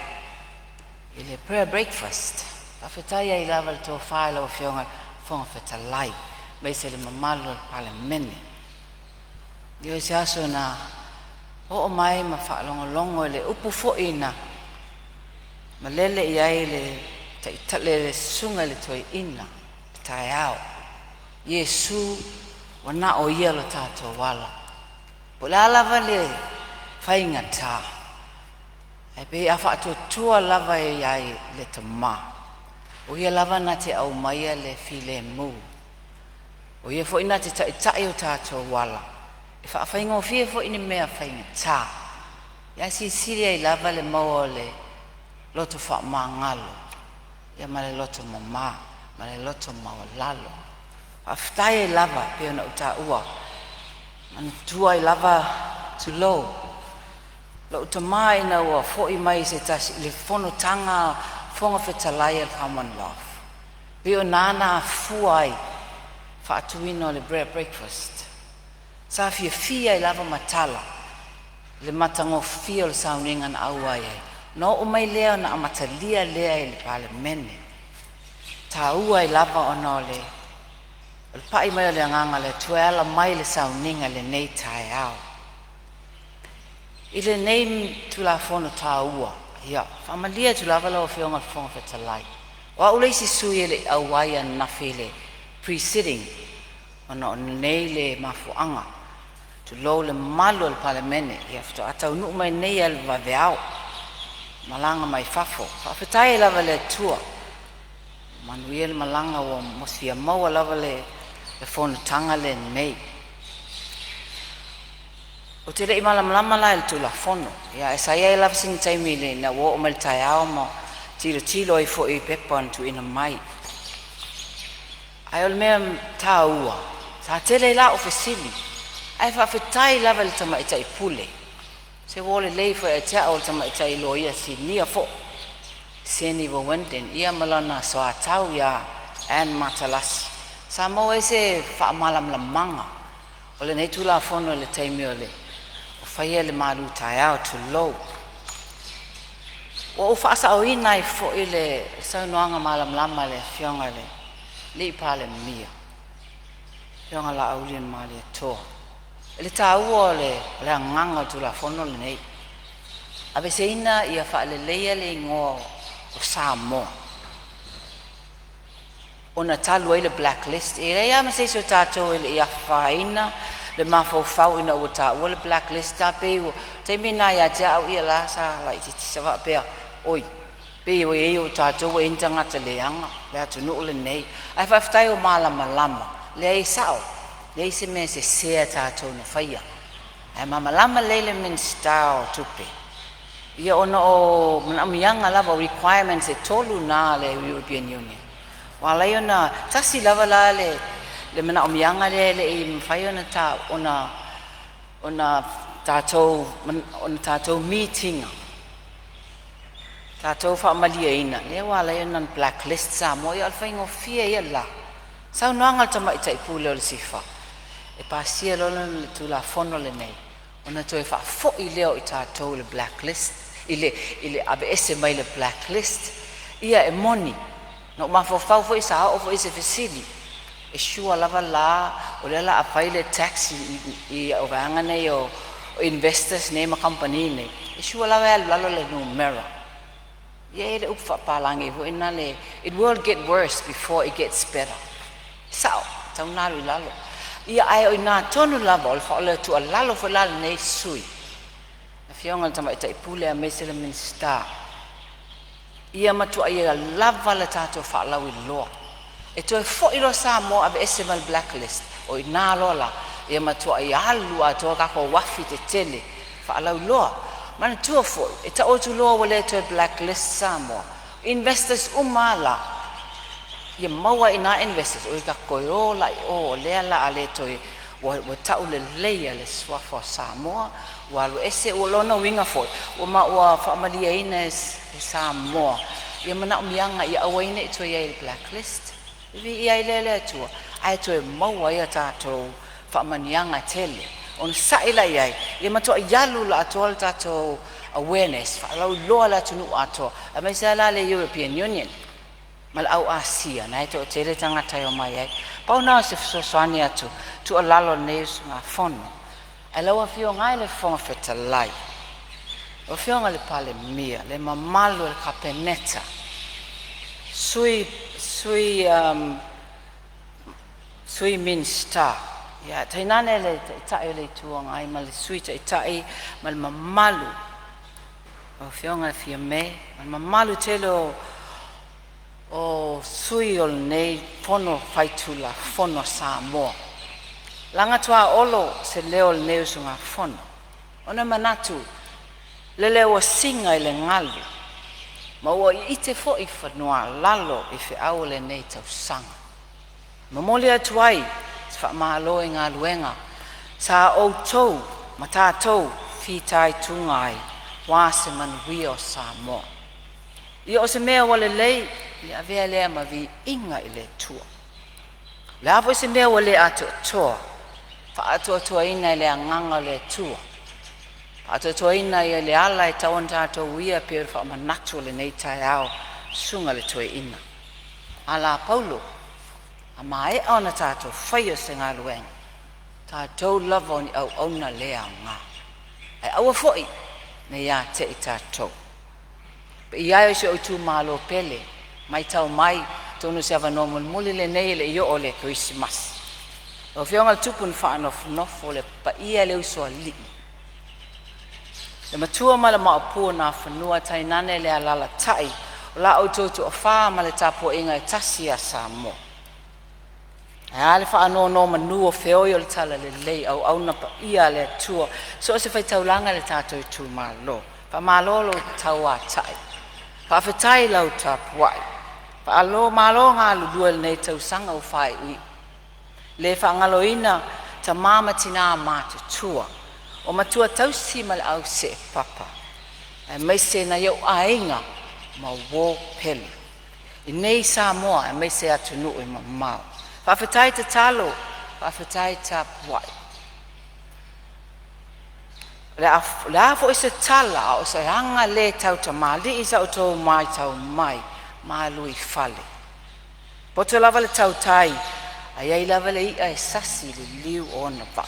i le prayer breakfast. Faafetai ai lava i le tofa i lau Afioga i le Fofoga Fetalai aemaise le mamalu o le Palemene. O se aso na oo mai ma faalogologo i le upu foi na malele i ai le le susuga i le toeaina i le taeao, Iesu ua na o Ia lo tatou ala. Po o le a lava le faigata, ae pei a faatuatua lava i ai i le Tama, o Ia lava na te aumaia le filemu. O Ia foi na te taitai o tatou ala, e faafaigofie foi ni mea faigata. Ae silisili ai lava le maua o le loto faamagalo ia ma le loto mama ma le loto maualalo. Faafetai ai lava pei ona ou taua, manatua ai lava, tulou, lou tama ina ua foi mai se tasi i le fonotaga a Fofoga Fetalai o le Commonwealth, pei o i na afua ai le faatuina o le prayer breakfast. Sa fiafia ai lava ma tala i le matagofie o le sauniga na auai ai. Ona oo mai lea ona amatalia lea i le Palemene. E taua ai lava ona o le pai mai o le Agaga o le Atua e ala mai i le sauniga i lenei taeao. I lenei Tulafono taua, ia, e faamalie atu lava lau Afioga i le Fofoga Fetalai, o au le isi sui usufono e le i auai ananafi i le pre-sitting ona o lenei le mafuaaga. Tulou le mamalu o le Palemene, ia faatoa taunuu mai nei lava i le vaveao malaga mai fafo. Faafetai ai lava i le Atua ua manuia le malaga ua fia maua lava le fonotaga lenei. Ou te le i malamalama la i le Tulafono, ae sa i ai lava sina taimi ina ua oo mai i le taeao ma tilotilo ai foi i pepa na tuuina mai. Ae o le mea taua, sa tele ai la au fesili, ae faafetai lava i le tamaitai pule, se ua lelei foi ia te au o le tamaitai loia sinia foi, Seni Wendon ia ma lana soatau ia Anne Matalasi, sa maua ai se faamalamalamaga o lenei Tulafono i le taimi o faia le malutaeao, tulou. Ua ou faasaoina ai foi le saunoaga malamalama a le Afioga i le Palemia, le Afioga Laaulialemalietoa, i le taua o le agaga o le Tulafono lenei, aveeseina ia faaleleia le igoa o Samoa ona talu ai le black list. E leai lava ma se isi o tatou e le i afaina le mafaufau ina ua taua le black list, a pei ua taimi lena ia te au ia la sa laitiiti sa faapea, oi, pei ua i ai o tatou ua i ai ni tagata leaga le atunuu lenei. Ae faafetai ua malamalama, leai e sao, leai se mea sese a tatou na faia. Ae malamalama lelei le Minisita o Tupe, ia ona o manaomiaga lava o requirements e tolu na a le European Union. Ua ala ai ona tasi lava la le manaomiaga lea e le i mafai ona ta ona tatou meet ina. Tatou faamalieina lea ua ala ai ona blacklist Samoa. Ia o le faigofie ia la saunoaga a le tamaitai pule o le SIFA e pasia loa le Tulafono lenei ona toe faafoi lea o i tatou i le blacklist, i le aveese mai le blacklist. Ia e moni, na ou mafaufau foi sa oo foi i se fesili, e sure lava la o lea o le a fai le tax i vaega nei o investors nei ma kamupani nei, e sure lava e alu i lalo le numera. Ia e i ai le upu faapapalagi foi lea, it will get worse before it gets better. Sao, e tatau ona alu i lalo. Ia ae o i ina tonu lava o le tuualalo foi la a lenei sui usufono, le Afioga i le Tamaitai Pule aemaise le Minisita, ia matuai lava le tatou faalauiloa. E toe foi loa Samoa aveese mai le blacklist, o i ina loa la ia matuai alu atoa tatou afi tetele faalauiloa. Manatua foi, e tau atu loa ua le toe blacklist Samoa, investors uma lava la ia maua ai i ina investors o tatou toe o la i o, o lea o le a le toe ua tauleleia le suafa o Samoa ua alu ese. Ua lona uiga foi ua faamalieina e Samoa ia manaomiaga ia aua ai ne i toe i ai i le blacklist. Viia ai lea i le Atua ae toe maua ai a tatou faamanuiaga tele. Onosai la i ai ia matuai alu la atoa le tatou awareness faalauiloa le atunuu atoa aemaise lava la le European Union ma le au Asia na e toatele tagata e omai ai. Pau na o se fesoasoani atu tuualalo a lenei usugafono. Ae lau Afioga e le Fofoga Fetalai, lau Afioga i le Palemia, le mamalu o le Kapeneta, Sui Minisita, ia tainane le Taitai o le Itu Agai ma le Sui Taitai ma le mamalu lau Afioga Fiame ma le mamalu tele o sui o lenei Fono Faitulafono a Samoa. Laga tuaolo se leo o lenei usugafono ona e manatu lele ua siga i le galu ma ua iite foi i fanua-a-lalo i feau o lenei tausaga. E momoli atu ai se faamalo i galuega sa outou ma tatou fitaituga ai aua se manuia o Samoa. Ia o se mea ua lelei, ia avea lea ma viiga i le Atua. O le a foi se mea ua le atoatoa, faaatoatoaina e le agaga o le Atua, faaatoatoaina e le ala e tatau ona tatou uia e pei o le faamanatu o lenei taeao, susuga i le toeaina. A Paulo, a maea ona tatou faia se galuega, tatou lava o ni auauna le aoga. Ae aua foi ne i ia te i tatou. Paia e o si ou itumalo pele, matau mai atonu o se avanoa mulimuli lenei e le i oo i le Kerisimasi. Lau Afioga i le Tupu na Faanofonofo, le paia i le Usoalii, le matua ma le maopu o Nafanua tainane le alalatai o la outou toafa ma le tapuaiga e tasi ia Samoa. Ae a le faanonomanu o feoi o le talalelei, auauna paia a le Atua, so o se fatafaitaulaga i le tatou itumalo. Faamalo lo tauatai, faafetai i lau tapuai, faamalo galulue i lenei tausaga ua faaiuiu. E le faagaloina tama ma tina matutua o matua tausi ma le au seepapa aemaise nai ou aiga ma uo pele inei i Samoa aemaise atunuu e mamao. Faafetai tatalo, faafetai tapuai. O le a foi se tala a o se aga le tautamalii i sa outou matau mai, malu oi fale, poto lava le tautai ae i ai lava le i'a e sasi i le liu o ona vaa.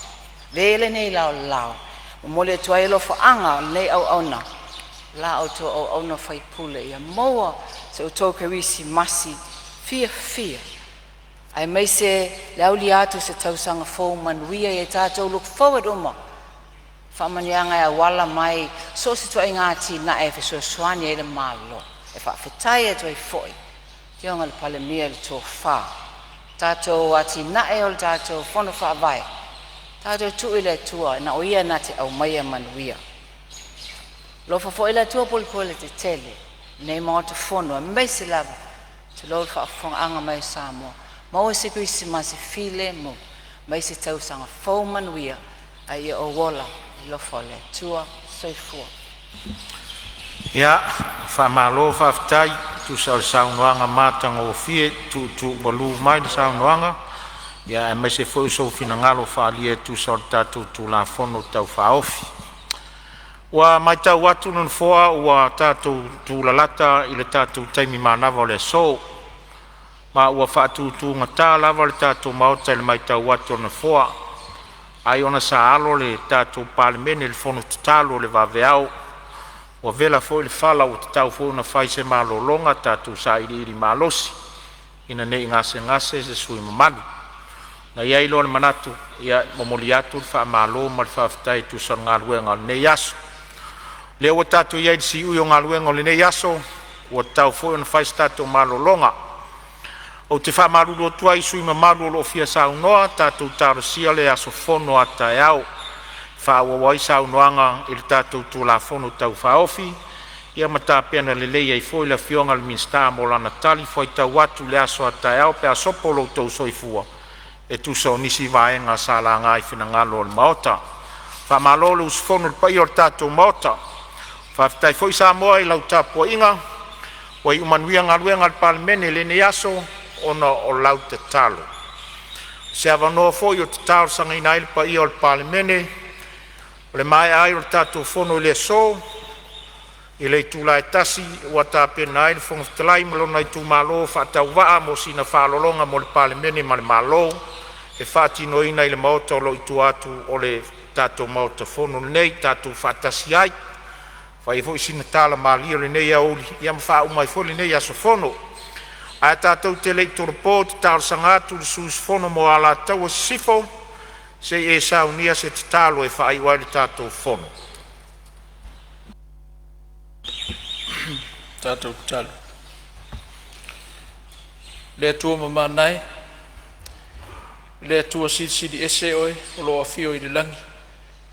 Avea ia lenei laolao e momoli atu ai alofaaga o lenei auauna, la outou auauna faipule, ia maua so outou Kerisimasi fiafia aemaise le aulia atu o se tausaga fou manuia. Ia tatou look forward uma i faamanuiaga e auala mai so o se ituaiga atinae e fesoasoani ai le Malo. E faafetai atu ai foi i le Afioga i le Palemia i le tofa, tatou atinae o le tatou Fono Faavae, tatou tuu i le Atua na o Ia na te aumaia manuia. Alofa foi le Atua pulepuletetele i lenei Maota Fono aemaise lava, tulou le faafofogaaga mai a Samoa, maua se kerisimasi filemu ma se tausaga fou manuia. A ia ou ola i le alofa o le Atua. Soifua. Ia, faamalo faafetai e tusa o le saunoaga matagofie tuutuumalu mai le saunoaga, ia aemaise foi o sou finagalo faaalia e tusa o le tatou Tulafono Tau Faaofi. Ua matau atu le Nofoa ua tatou tulalata i le tatou taimi manava o le aso, ma ua faatutugata lava le tatou Maota i le matau atu a le Nofoa, ai ona sa alo le tatou Palemene i le fono tatalo i le vaveao. Ua vela foi le fala ua tatau foi ona fai se malologa, tatou sailiili malosi ina nei gasegase se sui usufono mamalu. Ona i ai lea o le manatu, e momoli atu le faamalo ma le faafetai e tusa o le galuega o lenei aso. O lea ua tatou i ai i le siui o galuega o lenei aso, ua tatau foi ona fai se tatou malologa. Ou te faamalulu atu ai i sui usufono mamalu o lo o fia saunoa, tatou talosia le aso fono a taeao e faaauau ai saunoaga i le tatou Tulafono Tau Faaofi, ia ma tapena lelei ai foi le Afioga i le Minisita mo lana talifuaitau atu i le aso a taeao pe a sopo lo outou soifua e tusa o nisi vaega sa laga i finagalo o le Maota. Faamalo le usufono i le paia o le tatou Maota. Faafetai foi Samoa i lau tapuaiga, ua iu manuia galuega a le Palemene i lenei aso ona o lau tatalo. O se avanoa foi ou te talosagaina ai le paia o le Palemene, o le maea ai o le tatou fono i le aso i le itula e 1:00 ua tapena ai le Fofoga Fetalai ma lona itumalo faatauvaa mo sina malologa mo le Palemene ma le Malo, e faatinoina i le maota o lo o i tua atu o le tatou Maota Fono nei. Tatou faatasi ai e fai ai foi sina tala malie i lenei aoauli ma faauma ai foi lenei aso fono. Ae tatou te le i tolopo, ou te talosaga atu i le sui usufono mo Alataua Sisifo se i e saunia se tatalo e faaiu ai le tatou fono. Le Atua mamana e, le Atua silisili ese Oe o lo o afio i le lagi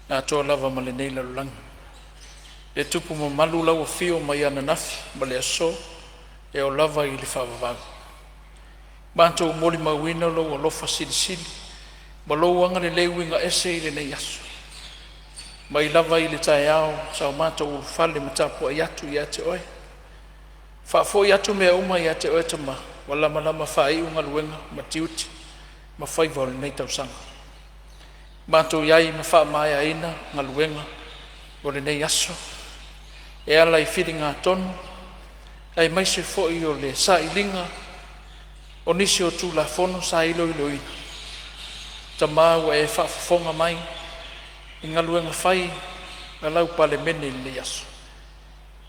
atoa lava ma lenei lalolagi. Le Tupu mamalu lau afio mai ananafi ma le aso e oo lava i le faavavau. Matou molimauina lou alofa silisili ma lou agalelei uiga ese i lenei aso. Mai lava i le taeao sa o matou ulufale ma tapuai atu ia te Oe, faafoi atu mea uma ia te Oe Tama ua lamalama faaiu galuega ma tiute ma faiva o lenei tausaga. Matou i ai ma faamaeaina galuega o lenei aso e ala i filiga tonu aemaise foi o le sailiga o nisi o Tulafono sa iloiloina. Tama ua e faafofoga mai i galuega fai a lau Palemene i lenei aso,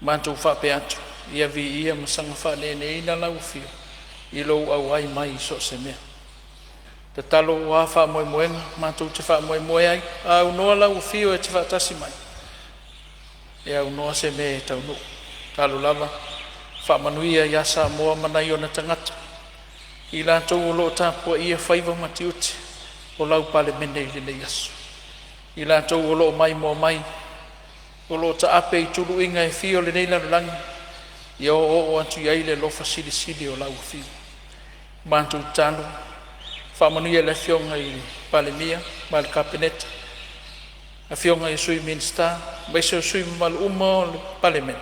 matou faapea atu, ia viia ma saga faaneeneeina lau Afio i lou auai mai i so o se mea. Tatalo o a faamoemoega matou te faamoemoe ai, a aunoa lau afio e te faatasi mai, e aunoa se mea e taunuu. Tatalo lava faamanuia ia Samoa ma nai ona tagata, i latou o lo o tapuaia faiva ma tiute o lau Palemene i lenei aso, i latou o lo o maimoa mai, o lo o taape i tuluiga e fia o lenei lalolagi, ia oooo atu i ai le alofa silisili o lau Afio. Matou tatalo faamanuia i le Afioga i le Palemia ma le Kapeneta, afioga i Sui Minisita aemaise o sui usufono mamalu uma o le Palemene,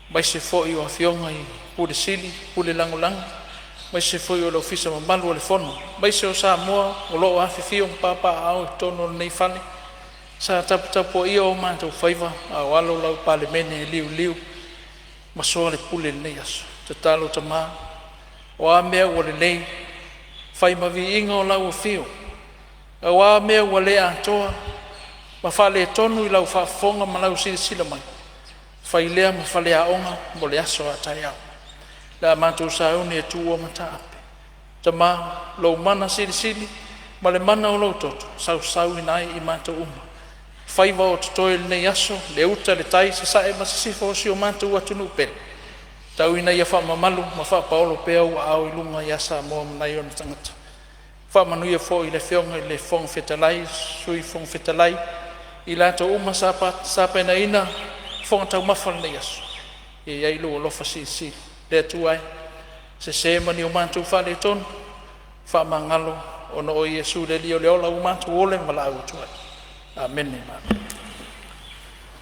aemaise foi o afioga i Ofisa Sili o Pulega, Ofisa Lagolago aemaise foi o le Ofisa mamalu o le Fono, aemaise o Samoa o lo o afifio ma papaaao i totonu o lenei fale sa taputapuaia o matou faiva a o alo lau Palemene e liuliu ma soalepule i lenei aso. Tatalo Tama, o a mea ua lelei, fai ma viiga o lau afio, a o a mea ua le atoa ma faaletonu i lau faafofoga ma lau silasila mai, fai lea ma faleaoga mo le aso a taeao pe a matou sauni e tuua mataape. Tama, lou mana silisili ma le mana o lou toto sausauina ai i matou uma faiva o totoe i lenei aso, le uta, le tai, sasae ma sisifo o si o matou atunuu pele, tau ina ia faamamalu ma faapaolo pea ou aao i luga ia Samoa ma nai ona tagata. Faamanuia foi i le Afioga i le Fofoga Fetalai, Sui Fofoga Fetalai, i latou uma sa tapenaina fofoga taumafa o lenei aso, ia i ai lou alofa silisili. Le Atua e, sese ma ni o matou faaletonu, faamagalo ona o Iesu le Alii o le Ola ua matou ola ma valaau atu ai. Amene.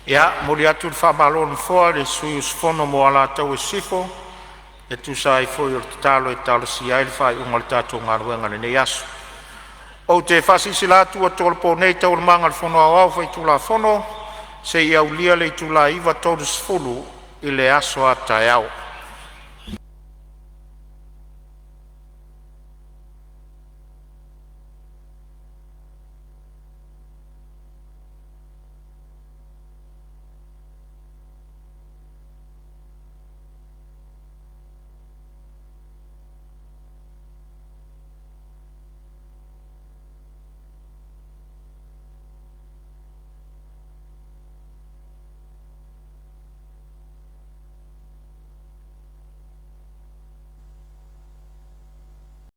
Ia, momoli atu le faamalo a le Nofoa i le sui usufono mo Alataua Sisifo e tusa ai foi o le tatalo e talosia ai le faaiuga o le tatou galuega i lenei aso. Ou te faasilasila atu ua tolopo nei Taualumaga a le Fono Aoao Faitulafono seia aulia le itula e 9:30 i le aso a taeao.